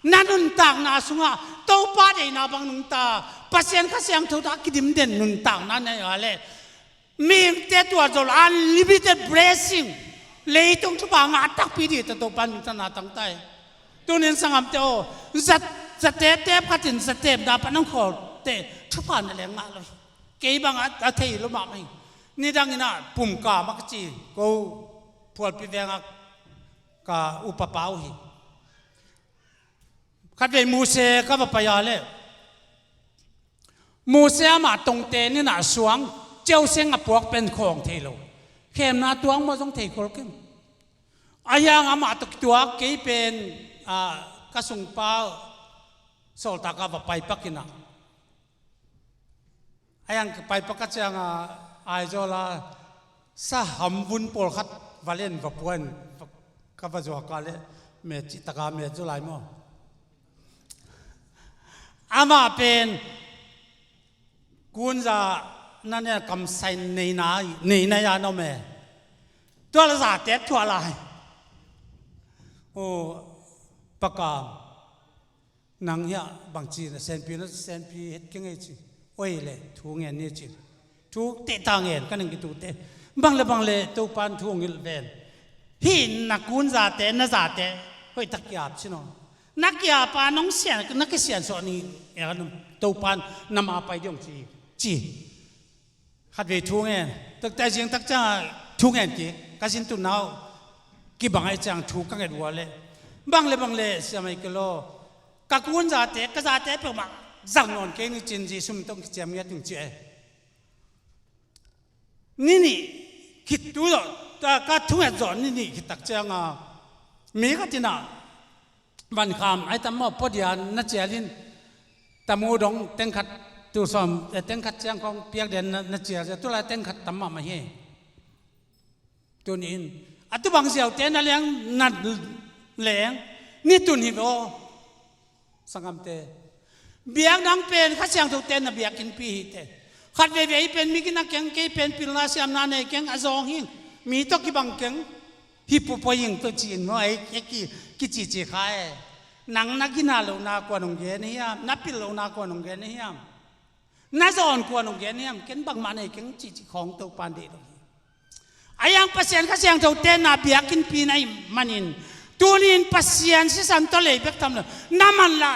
Na nuntakna sungah Topa deihna bang nungta, Pasian Kha Siangtho tawh a kidim den nuntakna nei a leh, mihingte tua zol unlimited blessing, leitung thupha ngah takpi dih ta Topa in minthanna tangtai. Tunin sanggamte aw, zat, zateptep khatin zatepna pan hong khawl te thupha na leng ngah lo hi. Kei bang a, a thei lo mahmah hi. Nidang in ah pumkam a ka ci ko phualpi veng a ka upa pa uh hi. Khatvei Muse ka va pai a leh Muse amah tongte ninah suang ciauseng a puak pen khawng thei lo. Khemna tuang maw zong thei khol keng. A hiang amah tawh kituak kei pen, ah, ka sungpa sawltak a va paipak inah. A hiang ka paipak a cianga Aizawl a saham vun pawlkhat va len va puan ka va zuak a leh met cih taka met zaw lai maw? Amah pen kunza na ne kamsai neina neina ya na om e. Tua la zate thuah lai. O, pakam. Nang hiah bangci na senpi na senpi het keng ei ci. Oi le thu ngen ni ci. Thu tehta ngen ka ning kitute. Bang le bang le Topan thu ngilh ven. Hih na kun zate na zate hoih tak kiap ci no. Na kiapa nong sian na kisian sawh ni. Topan na ma pai diong ci. Ci. Khatvei thu ngen. Takte zing tak ciang thu ngen ki ka zin tu nau. Kibang ai ciang thu ka nget ua le. Bang le bang le siamai kilo. Ka kun zate ka zate peuhmah zang nawn kei ni cin zi sum tong kiciam ngiat ning ci e. Ni nih khit tu zawh ka thu nget zawh ni nih khit tak cianga mi ka tina. Vankham ai tam maw pawdian na cial in tamu dong tengkhat tu sawm, eh, tengkhat ciang khong piak den na, na cial sia tulai tengkhat tam mahmah hi. Tuni in a tu bang ziaute na leng na leng ni tun hi vaw. Sangamte biak nang pen kha siangthote na biak in pi hi te. Khat veivei pen mi kina keng kei pen pilna siamna nei keng a zawng hi. Mi tawh kibang keng. Hi puapua ing tawh ci-in maw ei, ei ki, kicici kha e. Nang na gina lohna kua nong gen hiam? Na pil lohna kua nong gen hiam? Na zawn kua nong gen hiam? Ken bangmah nei keng cici khawng Topan deih lo hi. A yang Pasian kha siangtho tenna biakinn pi na ih manin tunin Pasian sisan tawh lei bek tam lo na man la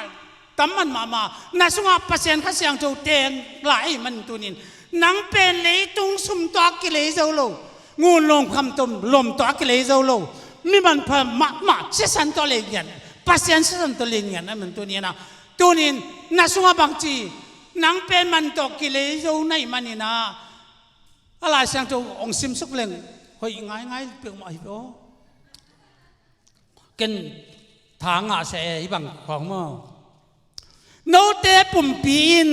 tam man mahmah na sungah Pasian kha siangtho teng la ei man tunin nang pen leitung sum tawh a kilei zo lo. Ngun lawm kham tom lawm tawh a kilei zo lo. Mi manpha mahmah sisan tawh lei ngiat Pasian sisan tawh lei ngiat na man tunin ah tunin na sungah bangci nang pen man tawh kilei zo na ih manin ah a Lai Siangtho hong simsuk leng hoih ngaingai peuhmah hi aw. Ken tha ngah seh e, hih bang khawng maw? Note pumpi in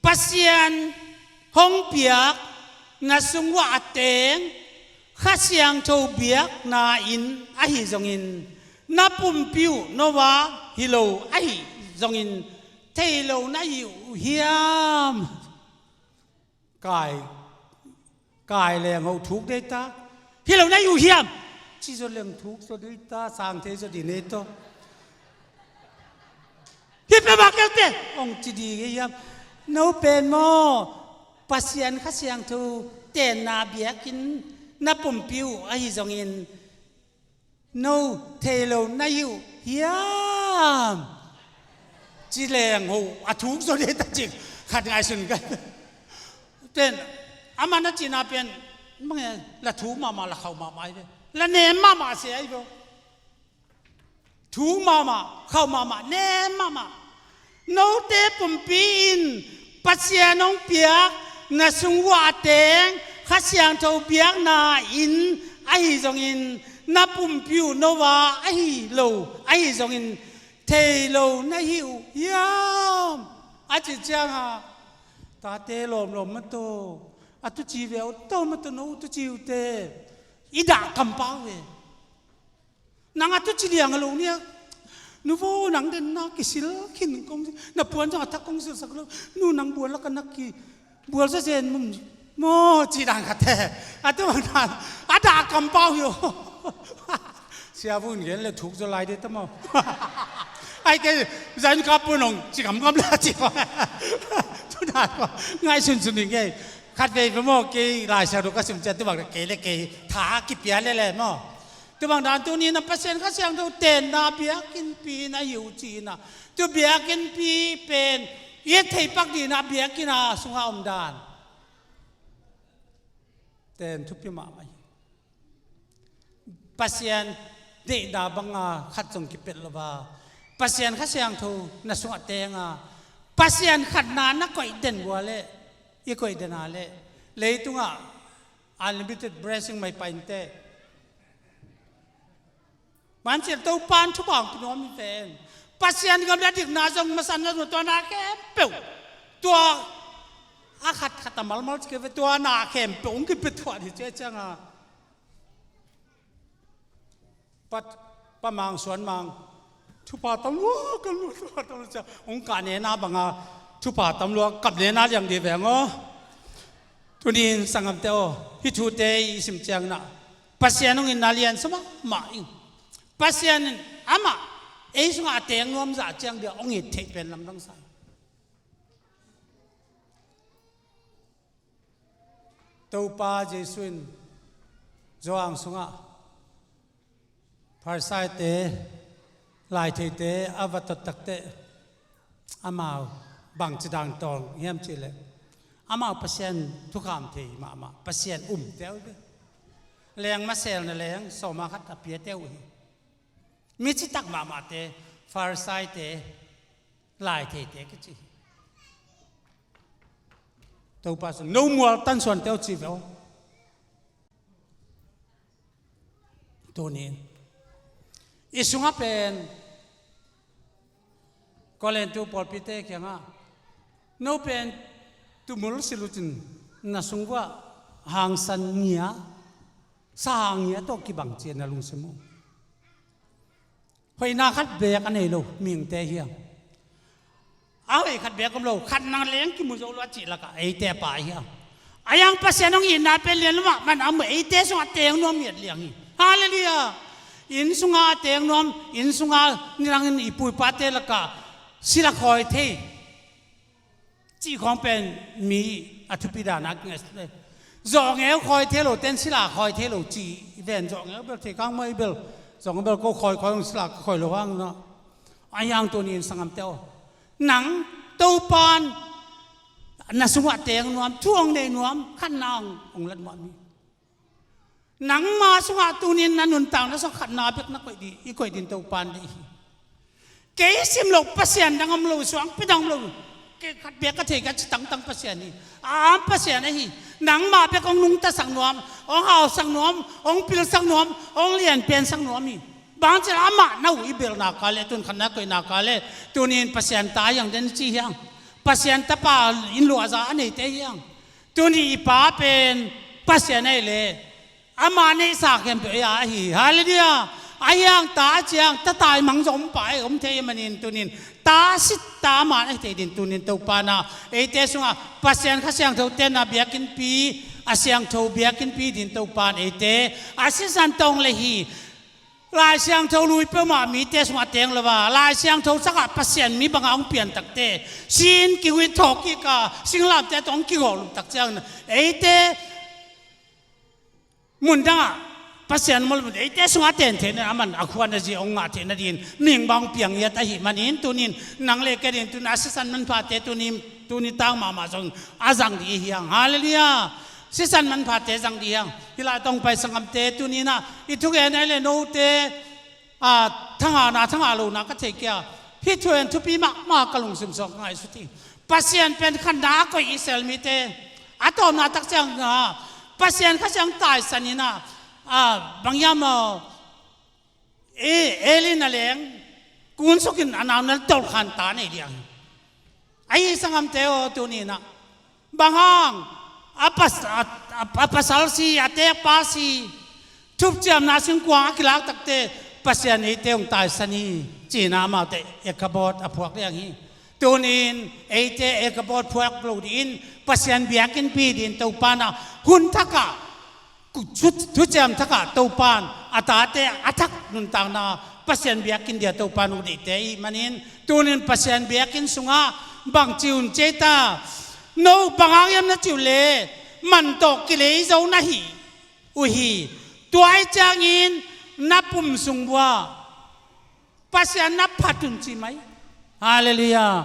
Pasian hong piak na sung uah a teng Kha Siangtho biakna in ahi zongin na pumpi uh no a hi lo ahi zongin thei lo na hi uh hiam? Kai, kai leng ho thuk dei ta. Hi lo na hi uh hiam? Ci zaw leng thuk zaw dei ta, sang thei zaw di nei tawh. Hi pia bak keu te, ong ci di ngei hiam? No pen maw, Pasian Kha Siangtho tenna biakinn na pumpi uh ahi zongin, no thei lo na hi uh hiam? Ci leng ho a thuk zaw dei ta cik khat ngai sun ka. Pen, amah na cina pen, mange, la thuk mahmah, la khauh mahmah ahi ve. La nem mahmah se ahi ve. Thuk mahmah, khauh mahmah, nem mahmah. Note pumpi in Pasian hong piak na sung uah a teng Kha Siangtho biakna in ahi zongin na pumpi uh no a ahi lo ahi zongin thei lo na hi uh hiam? A ci cianga tate lawmlawm mataw a tuci ve uh tawh mataw no tuci uh te i dah kampau ve. Nang a tuci liang a lo nia. Nuvo nang denna kisil khin kong na puan zong a thak kong silsak lo. Nu nang bual laka nak ki bual sa zen mum maw ci dan khat te. A tu bang dan a dah kampau hi aw. Sia vun gen le thuk zaw lai de ta maw? Ai ke zain ka punong ci kamkam la ci ko. Tu dan ko ngai sunsun hi ngei. Khat vei pe maw kei Lai Siangtho ka sim ciat tu bang kei le kei tha kipia lele maw? Tu bang dan tuni na Pasian Kha Siangtho tenna biakinnpi na hi uh ci-in ah tu biakinnpi pen i et thei pak dihna biakinn a sungah om dan ten thupi mahmah hi. Pasian deihna banga khat zong kipelh lo a, Pasian Kha Siangtho na sungah tenga, Pasian khatna na koih den uh a leh, i koih den a leh, leitungah unlimited blessing mai pai inteh. Mancil Topan thupha hong pia nuam hi ven. Pasian gam le dikna zong masa na zong tua na khempeuh, tua a khat khat a malmal ci kei ve, tua na khempeuh hong kipia thuah hi ci cianga, pat pa mang suan mang, thupha tam lua kan lua, thupha tam lua cia hong kah nena banga, thupha tam lua kap nena liang di veng aw. Tunin sanggamte aw, hih thute i sim ciangin ah Pasian hong itna lian sa mahmah ing. Pasian in amah ei sungah a teng nuam zah ciang bia hong it theih pen lamdang sa hi. Topa Jesu in Johan sungah Pharisaite, laitheite a va tot takteh, amau bangci dan tawng hiam cihleh, amau Pasian thukham thei mahmah, Pasian umte uh hi ve. Leng maselna leng sawma khat a piate uh hi. Mi citak mahmahte, Pharisaite, laitheite kici hi. Topa sung no mual tan suante uh ci ve aw. Tunin i sungah pen Korintu pawlpite kiangah, no pen tumul silutin na sung vuah hangsan ngia, sa ngia tawh kibang ci-in na lungsim uh. Hoihna khat beek a nei lo mihingte hi hang. A hoih khat beek om lo, khat nang leng kimu zo lo a cih lakah eite a pa hi hang. A yang Pasian hong itna pen lian lo mahmah, a mu eite sungah teng nuam ngiat liang hi. Halleluiah. Inn sungah teng nuam, inn sungah nidangin i pu i pate lakah sila khawi thei cih khawng pen mi a thupi dana kingaihsut le, zawhngeu khawi thei lo ten sila khawi thei lo ci i ven. Zawhngeu bel thei kang mah i bel, zawhngeu bel ko khawi khawi hong sila ka khawi lo hang na. A yang tunin sanggamte aw, nang Topan na sungah teng nuam, thu hong nei nuam, khatna hong lat nuam hi. Nangma sungah tunin na nuntakna sungah khatna bek na koih ding, i koih ding Topan deih hi. Kei sim loh Pasian dang om lo, suangpi dang om lo. Kei khat bek ka thei ka ci tangtang Pasian hi. A am Pasian ahi. Nangmah bek hong nungtasak nuam, hong hausak nuam, hong pilsak nuam, hong lianpiansak nuam hi. Bangci amah na uh i belh nak leh, tun khatna koih nak leh, tunin Pasian ta hi hang den ci hi hang. Pasian tapa in luahza a neite hi hang. Tuni i pa pen Pasian ahih leh ama neihsa khempeuh ei a ahi. Halleluiah. Ahi hang ta a ciang ta taimang zong om pah ei, om thei ahih manin tunin ta sit ta ama na hi thei ding tunin Topa na eite sungah Pasian Kha Siangtho tenna biakinnpi, a siangtho biakinnpi ding Topa na eite a sisan tawng le hi. Lai Siangtho lui peuhmah mite sungah teng lo a, Lai Siangtho cakah Pasian mi bangah hong pian takteh, sin kiwit thawhkik a singlamteh tawh hong kigawh luh tak ciangin eite mun dangah Pasian mawl mun eite sungah ten theihna a man a khuan a zi hong ngah theihna dingin mihing bang hong piang ngiat ahih manin tunin nang le kei dingin tunin a sisan manphate tunin tuni tang mahmah zong a zang dih hi hang. Halleluiah. Sisan manphate zang dih hi hang. Hih lai tawh hong pai sanggamte tuninah i thugen ahih leh note a thangahna thangah lohna ka thei kia. Hih thugen thupi mahmah ka lungsim sung ka ngaihsut hi. Pasian pen khatna a koih Israel mite a tawpna tak ciang a Pasian Kha Siang taisan inah a bang hiam a Eli na leng kunsukin a nau na tolhkhan ta nei liang hi. Ahi sanggamte aw tuninah bang hang a pas- a- a- a pasal si a tekpa si thupciamna singkuang a kilak takteh Pasian eite hong taisan hi. Cina amaute Ikabod a phuak liang hi. Tunin eite Ikabod phuak lo dingin Pasian biakinnpi dingin Topa na hun thakah Thu- thuciam thakah Topan a tate a thak nuntakna Pasian biakinn dia Topan uh deihte ih manin tunin Pasian biakinn sungah bangci un cei ta. No bang hang hiam na cih uh leh man tawh kilei zo na hi uh hi. Tua ih ciangin na pum sung buah Pasian na phat un ci mai. Halleluiah.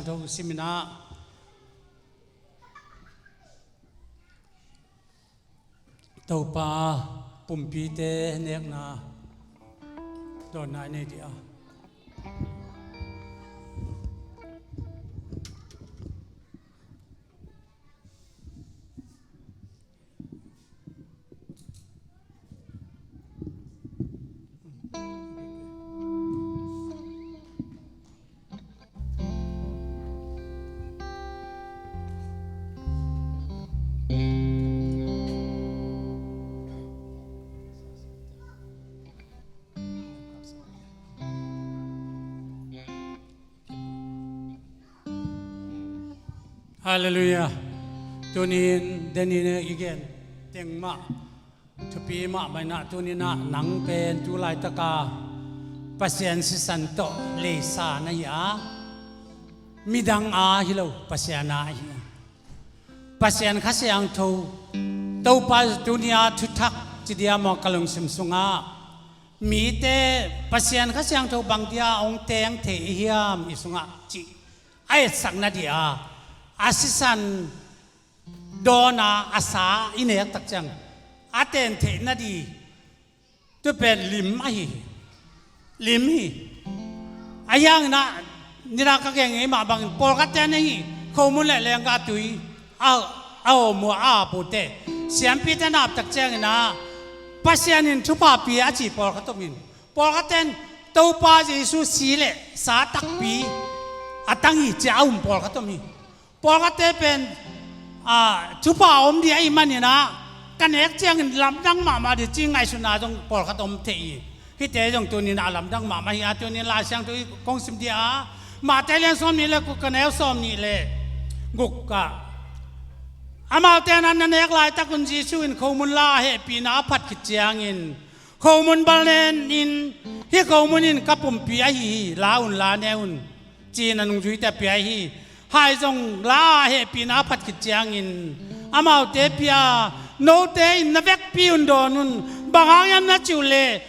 Siangtho simin ah Topa pumpite nekna dawnna i nei dih a. Halleluiah. Tunin denin i gen teng mah thupi mahmah inah, tuninah nang pen tu laitaka Pasian sisan tawh leisa na hi a, midang a hi lo, Pasian a hi a. Pasian Kha Siangtho, Topa tunia thuthak ci dia maw ka lungsim sungah, mite Pasian Kha Siangtho bang dia hong teng thei i hiam i sungah cih a etsakna dia, a sisan dawna a sa i nek tak ciang a ten theihna di, tu pen lim ahi hi. Lim hi. A hianginah nina ka geng ei mah bangin pawlkhatte na hi, khomun le lenggah tui a, a om uh a ap uh teh, siampite na ap tak cianginah Pasian in thupha pia a ci pawlkhat om in, pawlkhatte in Topa Jesu si le sa takpi a tang hi cia a um pawlkhat om hi. Pawlkhatte pen, a, thupha a om dih ahih maninah ka nek ciangin lamdang mahmah dih ci ngaihsutna zong pawlkhat om thei hi. Hihte zong tuninah a lamdang mahmah hi a, tunin Lai Siangtho i kong sim dih a, Matthai lian sawm nih le guk, a neu sawm nih le guk ah, amaute na na nek laitakun Jesu in khomun la a hehpihna a phat khit ciangin, khomun bal nen in, hih khomun in ka pumpi ahi hi, la un, la ne un, ci-in a nungzuite pia hi. Hai zong la a hehpihna a phat khit ciangin amaute pia, note in na vekpi un dawn un, bang hang hiam na cih uh leh,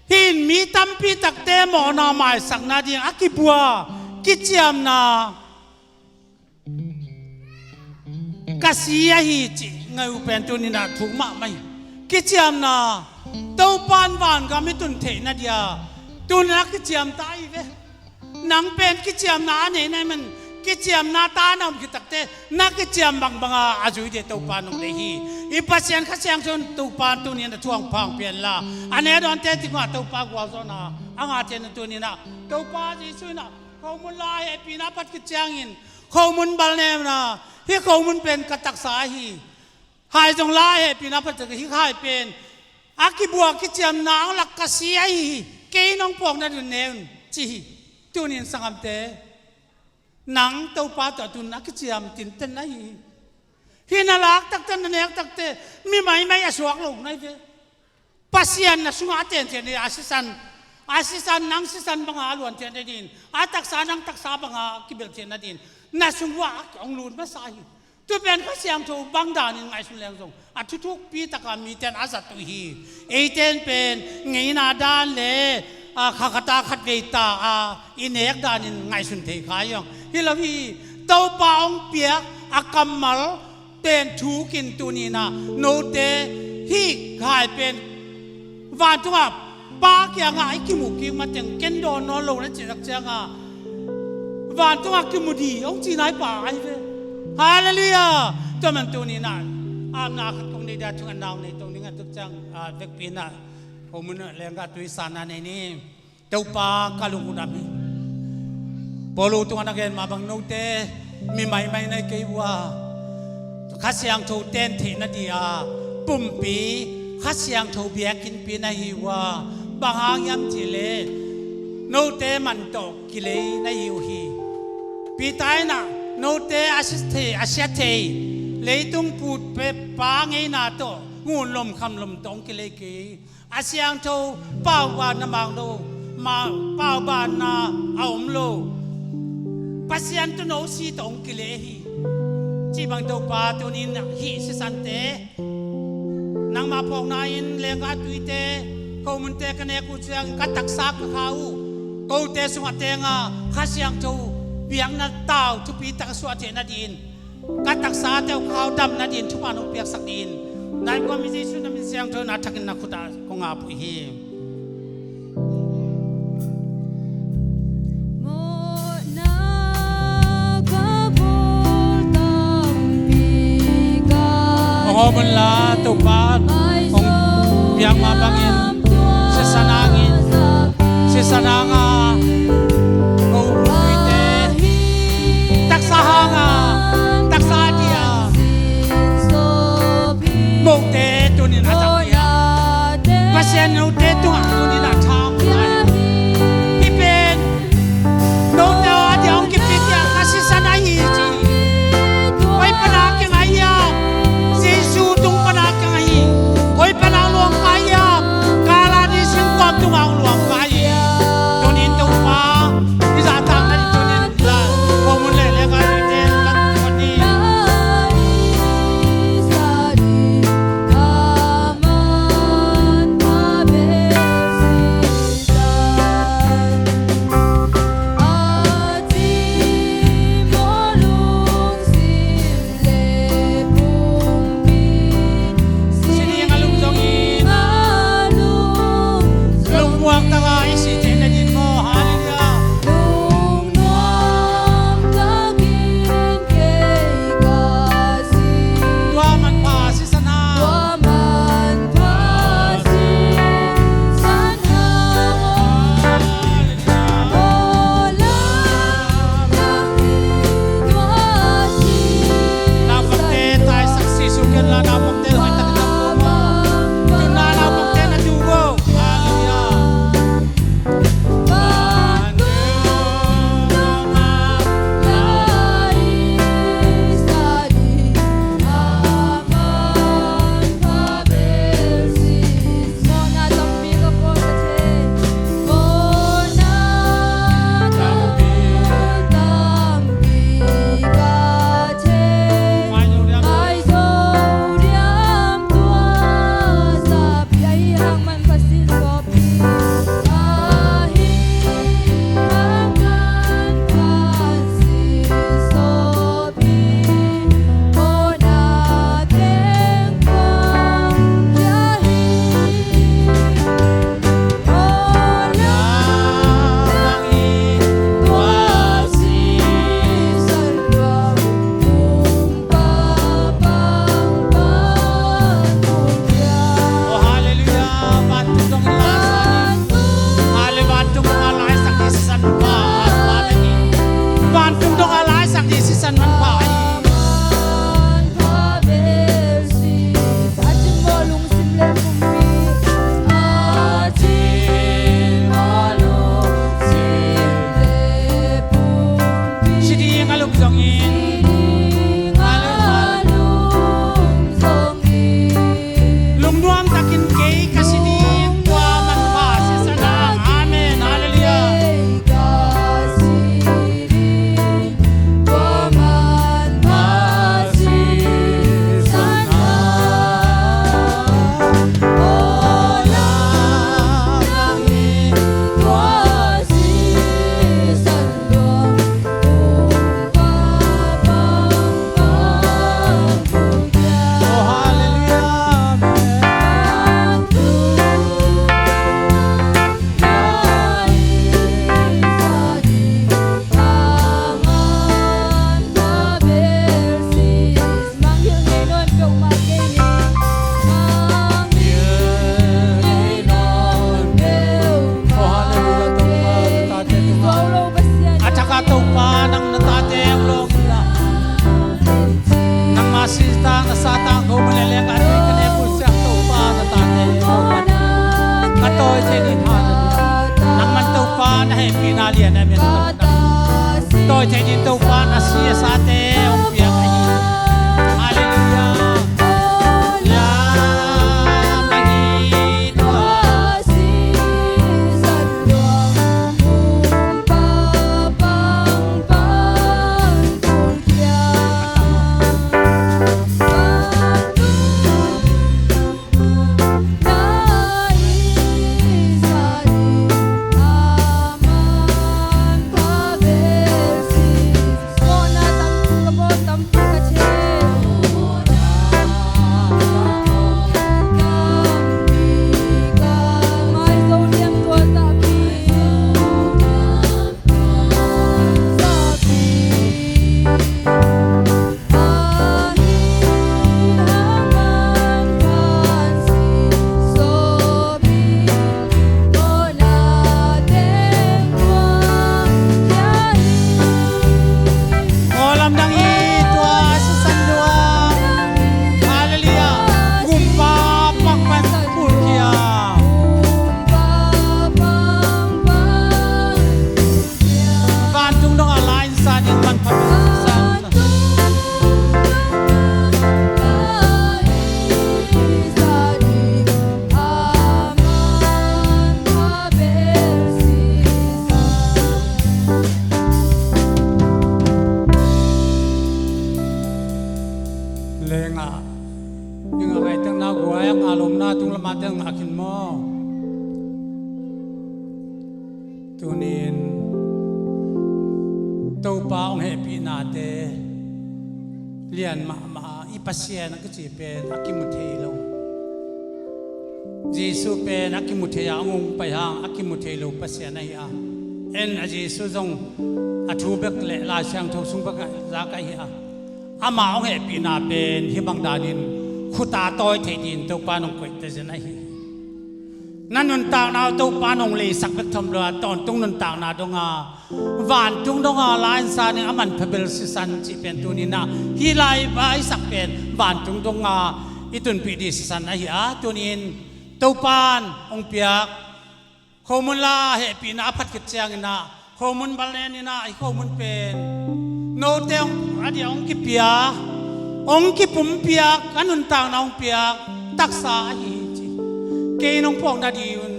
hih in mi tampi takte mawhna maisakna ding a kibua kiciamna ka si ahi cih ngaih uh pen tuninah thuk mahmah hi. Kiciamna, Topa in vangam i tun theihna dia tuninah kiciam ta ahi ve. Nang pen kiciamna a nei na hih man, kiciamna ta na om khit takte na kiciam bangbanga a zui dih Topa nong deih hi. I Pasian Kha Siangtho in Topa tuninah thuang phang pianla, a ne dawnte tingah Topa gualzawhna a ngahte na tuninah Topa Jesu inah khomun la a hehpihna a phat khit ciangin, khomun bal nen a, hih khomun pen ka taksa ahi. Hai zong la a hehpihna a phat khit ciangin, hih hai pen a kibua kiciamna ang lak ka si ahi hi, kei nong phawkna ding ne un, ci hi. Tunin sanggamte, nang Topa tawh tun a kiciam tinten ahi hi. Hih na lak takte, na nek takte mi maimai a suak lo nai ve. Pasian na sungah a tenten hi a, sisan, a sisan, nang sisan banga a luan theihna din, a taksa nang taksa banga kibel theihna din na sung uah a hong lut masa hi. Tu pen Kha Siangtho bang danin ngaihsun leng zong a thuthukpi taka mite in a zat uh hi. Eite in pen ngeina dan le, a, kha khata khat vei ta a i nek danin ngaihsun thei kha hi hong. Hi lo hi, Topa hong piak a kammal pen thukin tuninah note hih hai pen vantungah Pa kiangah i kimuh kik mateng ken dawn nawn lo na cih tak cianga vantungah kimu dih hong ci nai pa ahi ve. Halleluiah. Tua man tuninah amna khat kong nei dia thungetna hong nei to ning a, tuk ciang, a, vekpi inah khomun lenggah tui sanna nei ni. Topa, ka lung uh dam hi. Paulu tungah na gen mah bang note mi maimai na hi kei uh a, Kha Siangtho ten theihna dia pumpi, Kha Siangtho biakinnpi na hi uh a, bang hang hiam cih leh note man tawh kilei na hi uh hi. Peter inah note a sia thei, a sia thei leitung put pe pa ngeina tawh ngun lom kham lom tawh hong kilei kei. A siangtho, paubanna mang lo, ma, paubanna a om lo. Pasian tuuno si tawh hong kilei hi. Cih bang Topa tunin hih sisante, nangmah phawkna in lenggah tuite, khomunte ka nek uh ciangin ka taksa ka kha uh. Kote sungah tenga Kha Siangtho biakna tau thupi tak a suah theihna din, ka taksa teuh kha uh damna din thupha nong piaksak din, nai kua mi Jesu na min siangtho na thakin na khutah kong ap uh hi. Hong hawm unla Topa hong piak mah bangin sisan hangin, sisan hanga ko upite, taksa hanga, taksa dia mohte tunin a thak dia, Pasian note tungah tunin a thak dia. Hih pen note a dia hong kipia dia ka sisan ahi ci. Manpha ahi. Si ding a lum zongin. Lungnuam takin kei ka si ding, tua manpha sisan a. Amen. Halleluiah. A thak a Topa, nang na tate hong lawng inla, nangma sitang na satang ko ma lelek a, ka ne kul siak Topa na tate, Topa ka tawi thei ding. Halleluiah. Nangman Topa na hehpihna lian a min tawi thei ding, Topa na si a sate hong piak ahi. Halleluiah. Ngaw lamdang hi tua a sisan lua. Halleluiah. Gumpa pangpan pulkia. Vantung dong a lain sa ding man pha san. Lengah, i ngah ngaihtekna guai a ngah lomna tung lamah teng ngah khin maw? Tunin Topa hong hehpihnate lian mahmah a, i Pasian a kici pen a kimu thei lo. Jesuh pen a kimu thei a hong pai hang a kimu thei lo Pasian ahi a, en a Jesuh zong a thu bek le Lai Siangtho sung bek zak ahi a, amah hong hehpihna pen hih bang danin khuta tawi thei din Topa nong koih tazin ahi. Na nuntakna uh Topa nong leisak bek tham lo a, tawntung nuntakna donga vantung donga lainsa ding a manpha bel sisan cih pen tuninah hih lai baisak pen vantung donga i tunpih dih sisan ahi a, tunin Topan hong piak khomun la hehpihna a phat khit cianginah khomun balneninah i khomun pen note hong a dia hong kipiak, hong kipumpiak, a nuntakna hong piak taksa ahi hi ci. Kei nong phawkna dih un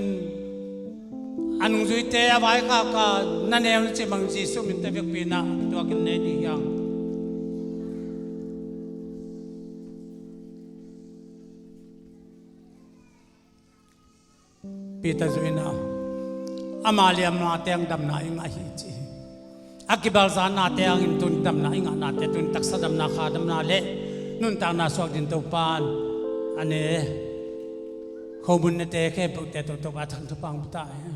a nungzuite a vaikhak a na neu na cih bang Jesuh minte vekpi inah tuakin nei dih hiang. Peter zuinah ama liamna teng damna i ngah hi ci. A kibalzanna tengin tun damna i ngahnate tun taksa damna kha damna le nuntakna suak din Topan a ne khomun nete khempeuhte tawh Topa thangthu pang ta hi.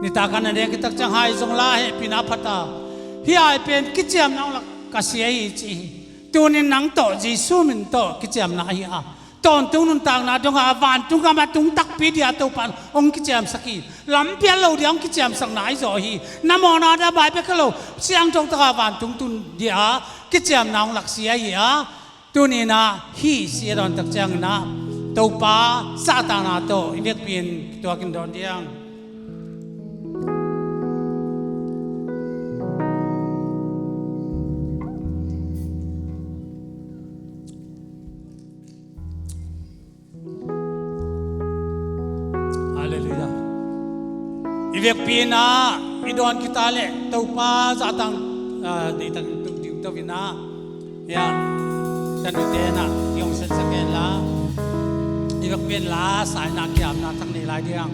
Nitak a na deng kitak ciang hai zong la hehpihna phata hi ai pen kiciamna hong lak ka sia hi ci hi. Tunin nang tawh Jesuh min tawh kiciamna ahi a Tawntung nuntakna dongah vantung gam a tung takpi dia Topa in hong kiciamsak hi. Lampial lo dia hong kiciamsak nai zaw hi. Na mawhna dia bai bek hi lo, siangtho taka vantung tun dia kiciamna hong laksi ahi a, tuni-in ah hih si a dawn tak ciangin ah Topa zahtakna tawh i vekpi-in kituakin dawn ding. Halleluiah. I vekpi-in ah i dawn khit leh Topa zahtak, ah, deihtakin tuk ding to-in ah, ya, tanute in ah i hong sensak hen la, i vekpi-in la sa-in ah kiamna thak nei lai ding.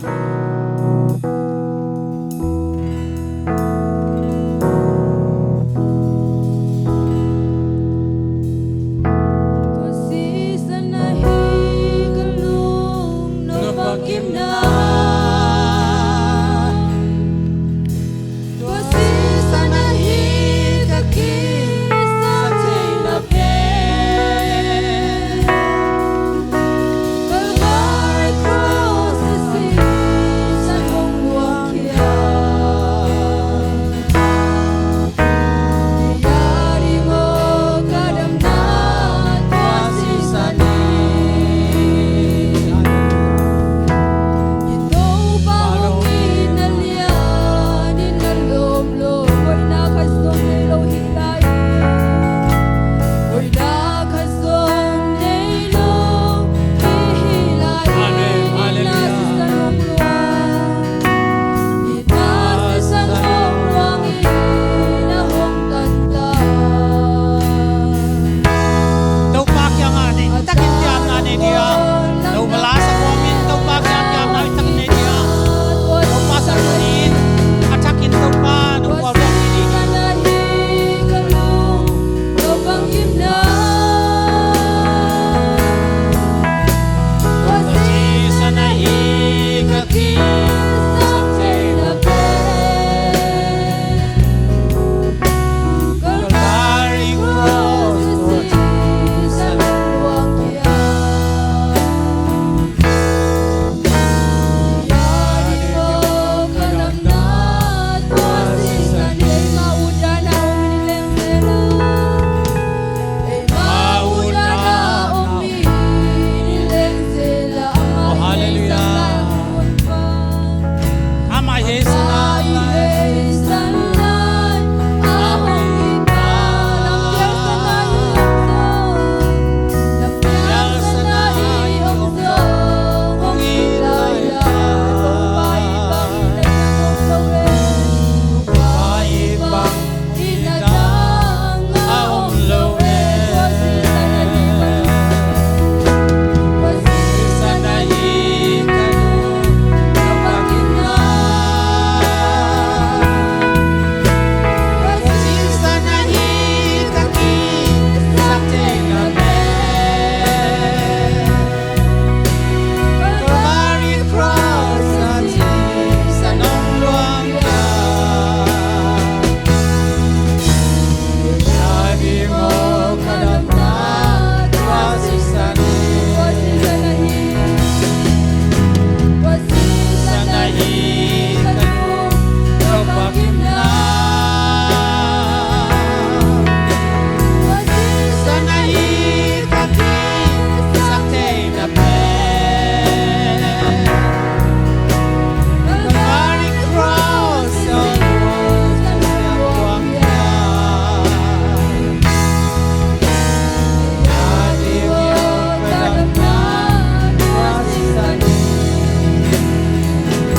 Topa kiangah deihtakin kiamna nei ding. Topa la sa kawmin Topa kiang kiamna deihtakin nei ding. Topa sa tuni-in a thakin Topa nong vualzawl ding.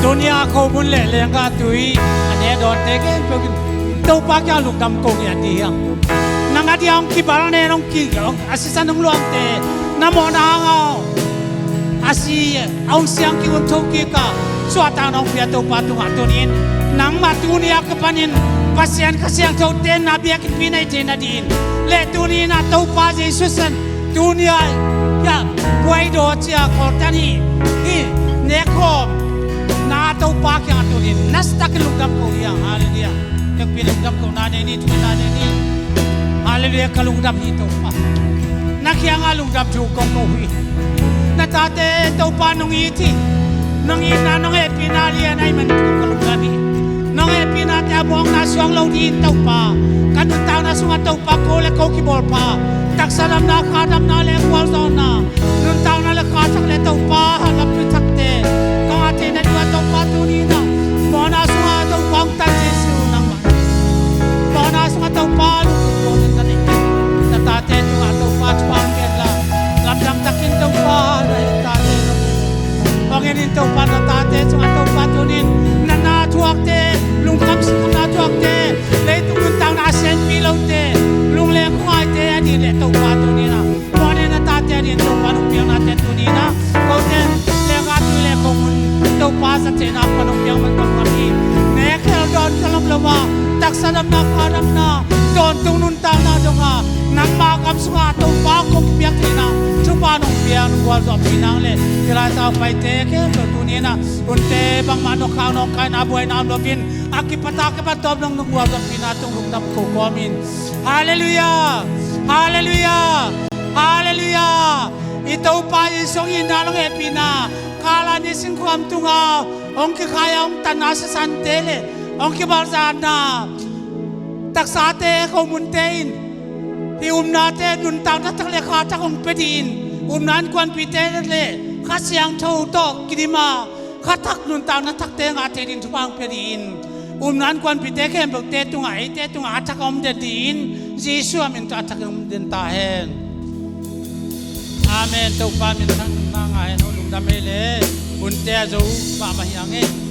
Tuni-a khomun le lenggah tui a ne dawnte khempeuh in Topa kiang lungdam ko hi a ti hiam? Nang a dia hong kibal nen hong ki, hong a sisan hong luangte na mawhna hangah a si a hong siang kik un thokik a suahtakna hong pia Topa tungah tuni-in nangmah tuni-a kipanin Pasian Kha Siangtho tenna biakinnpi nei theihna dingin le tuni-in a Topa Jesu san tuni-a hia buaidaw cia kawltan hi hi nekkhawm na Topa kiangah tuni-in nasatakin lungdam ko hi hang. Halleluiah. Tekpi lungdam ko na nei ni, thu na nei ni. Halleluiah, ka lungdam hi Topa. Na kiangah lungdam thu kong ko hi. Tate, Topa nong it hi. Nong itna, nong hehpihna lian ahih man tungah ka lungdam hi. Nong hehpihnate a muakna suang lo dingin Topa, ka nuntakna sungah Topa ko le ko kibawlpha, taksa damna, kha damna le gualzawhna, nuntakna le kha thak le Topa lampi thakte ka ngah theihna dingah Topa tuni-in ah mawhna sungah Topa hong tan Jesu nangmah. Mawhna sungah Topa lungdam kong nei hi. Na tate tungah Topa thupha hong pia inla, lamdang takin Topa na tate tungah hong en in Topa, na tate tungah Topa tuni-in na na thuakte, lungkham sinkham na thuakte, leitung nuntakna a sianpi lote, lungleng khuangaite ading le Topa tuni-in ah, mawhna na tate ading Topa nong piaknate tuni-in ah, kote lekha tui le khomun Topa zathehna pan hong piak man ka lungdam hi. Nek khel dawn ka lam lo a, taksa damna, kha damna, tawntung nuntakna dong a, nangma gam sungah Topa kong piak theihna thupha nong piak, nong gualzawhpih nang le, hih lai Topa, eite khempeuh tuni-in ah, hunte bangmah nong khak nong kaina buaina om loin, a kipat a kipat tawp nong nong gualzawhpihna tung lungdam ko kawmin. Halleluiah! Halleluiah! Halleluiah! I Topa Jesu hong itna, hong hehpihna, kal a ni sinkhuam tungah hong kikhai a hong tanna siasante le hong kibalzahna taksate, khomunte in hih upnate nuntakna thak le kha thak hong pia dingin, upna innkuanpihte le Kha Siangtho tawh kidim a kha thak nuntakna thakte ngah thei dingin thupha hong pia dingin, upna innkuanpihte khempeuhte tungah, eite tungah a thak a om den dingin Jesu a min tawh a thak a om den ta hen. Amen. Topa min thang na ngah hen. Hong lungdam ei le, hunte a zo mahmah hi ang ei.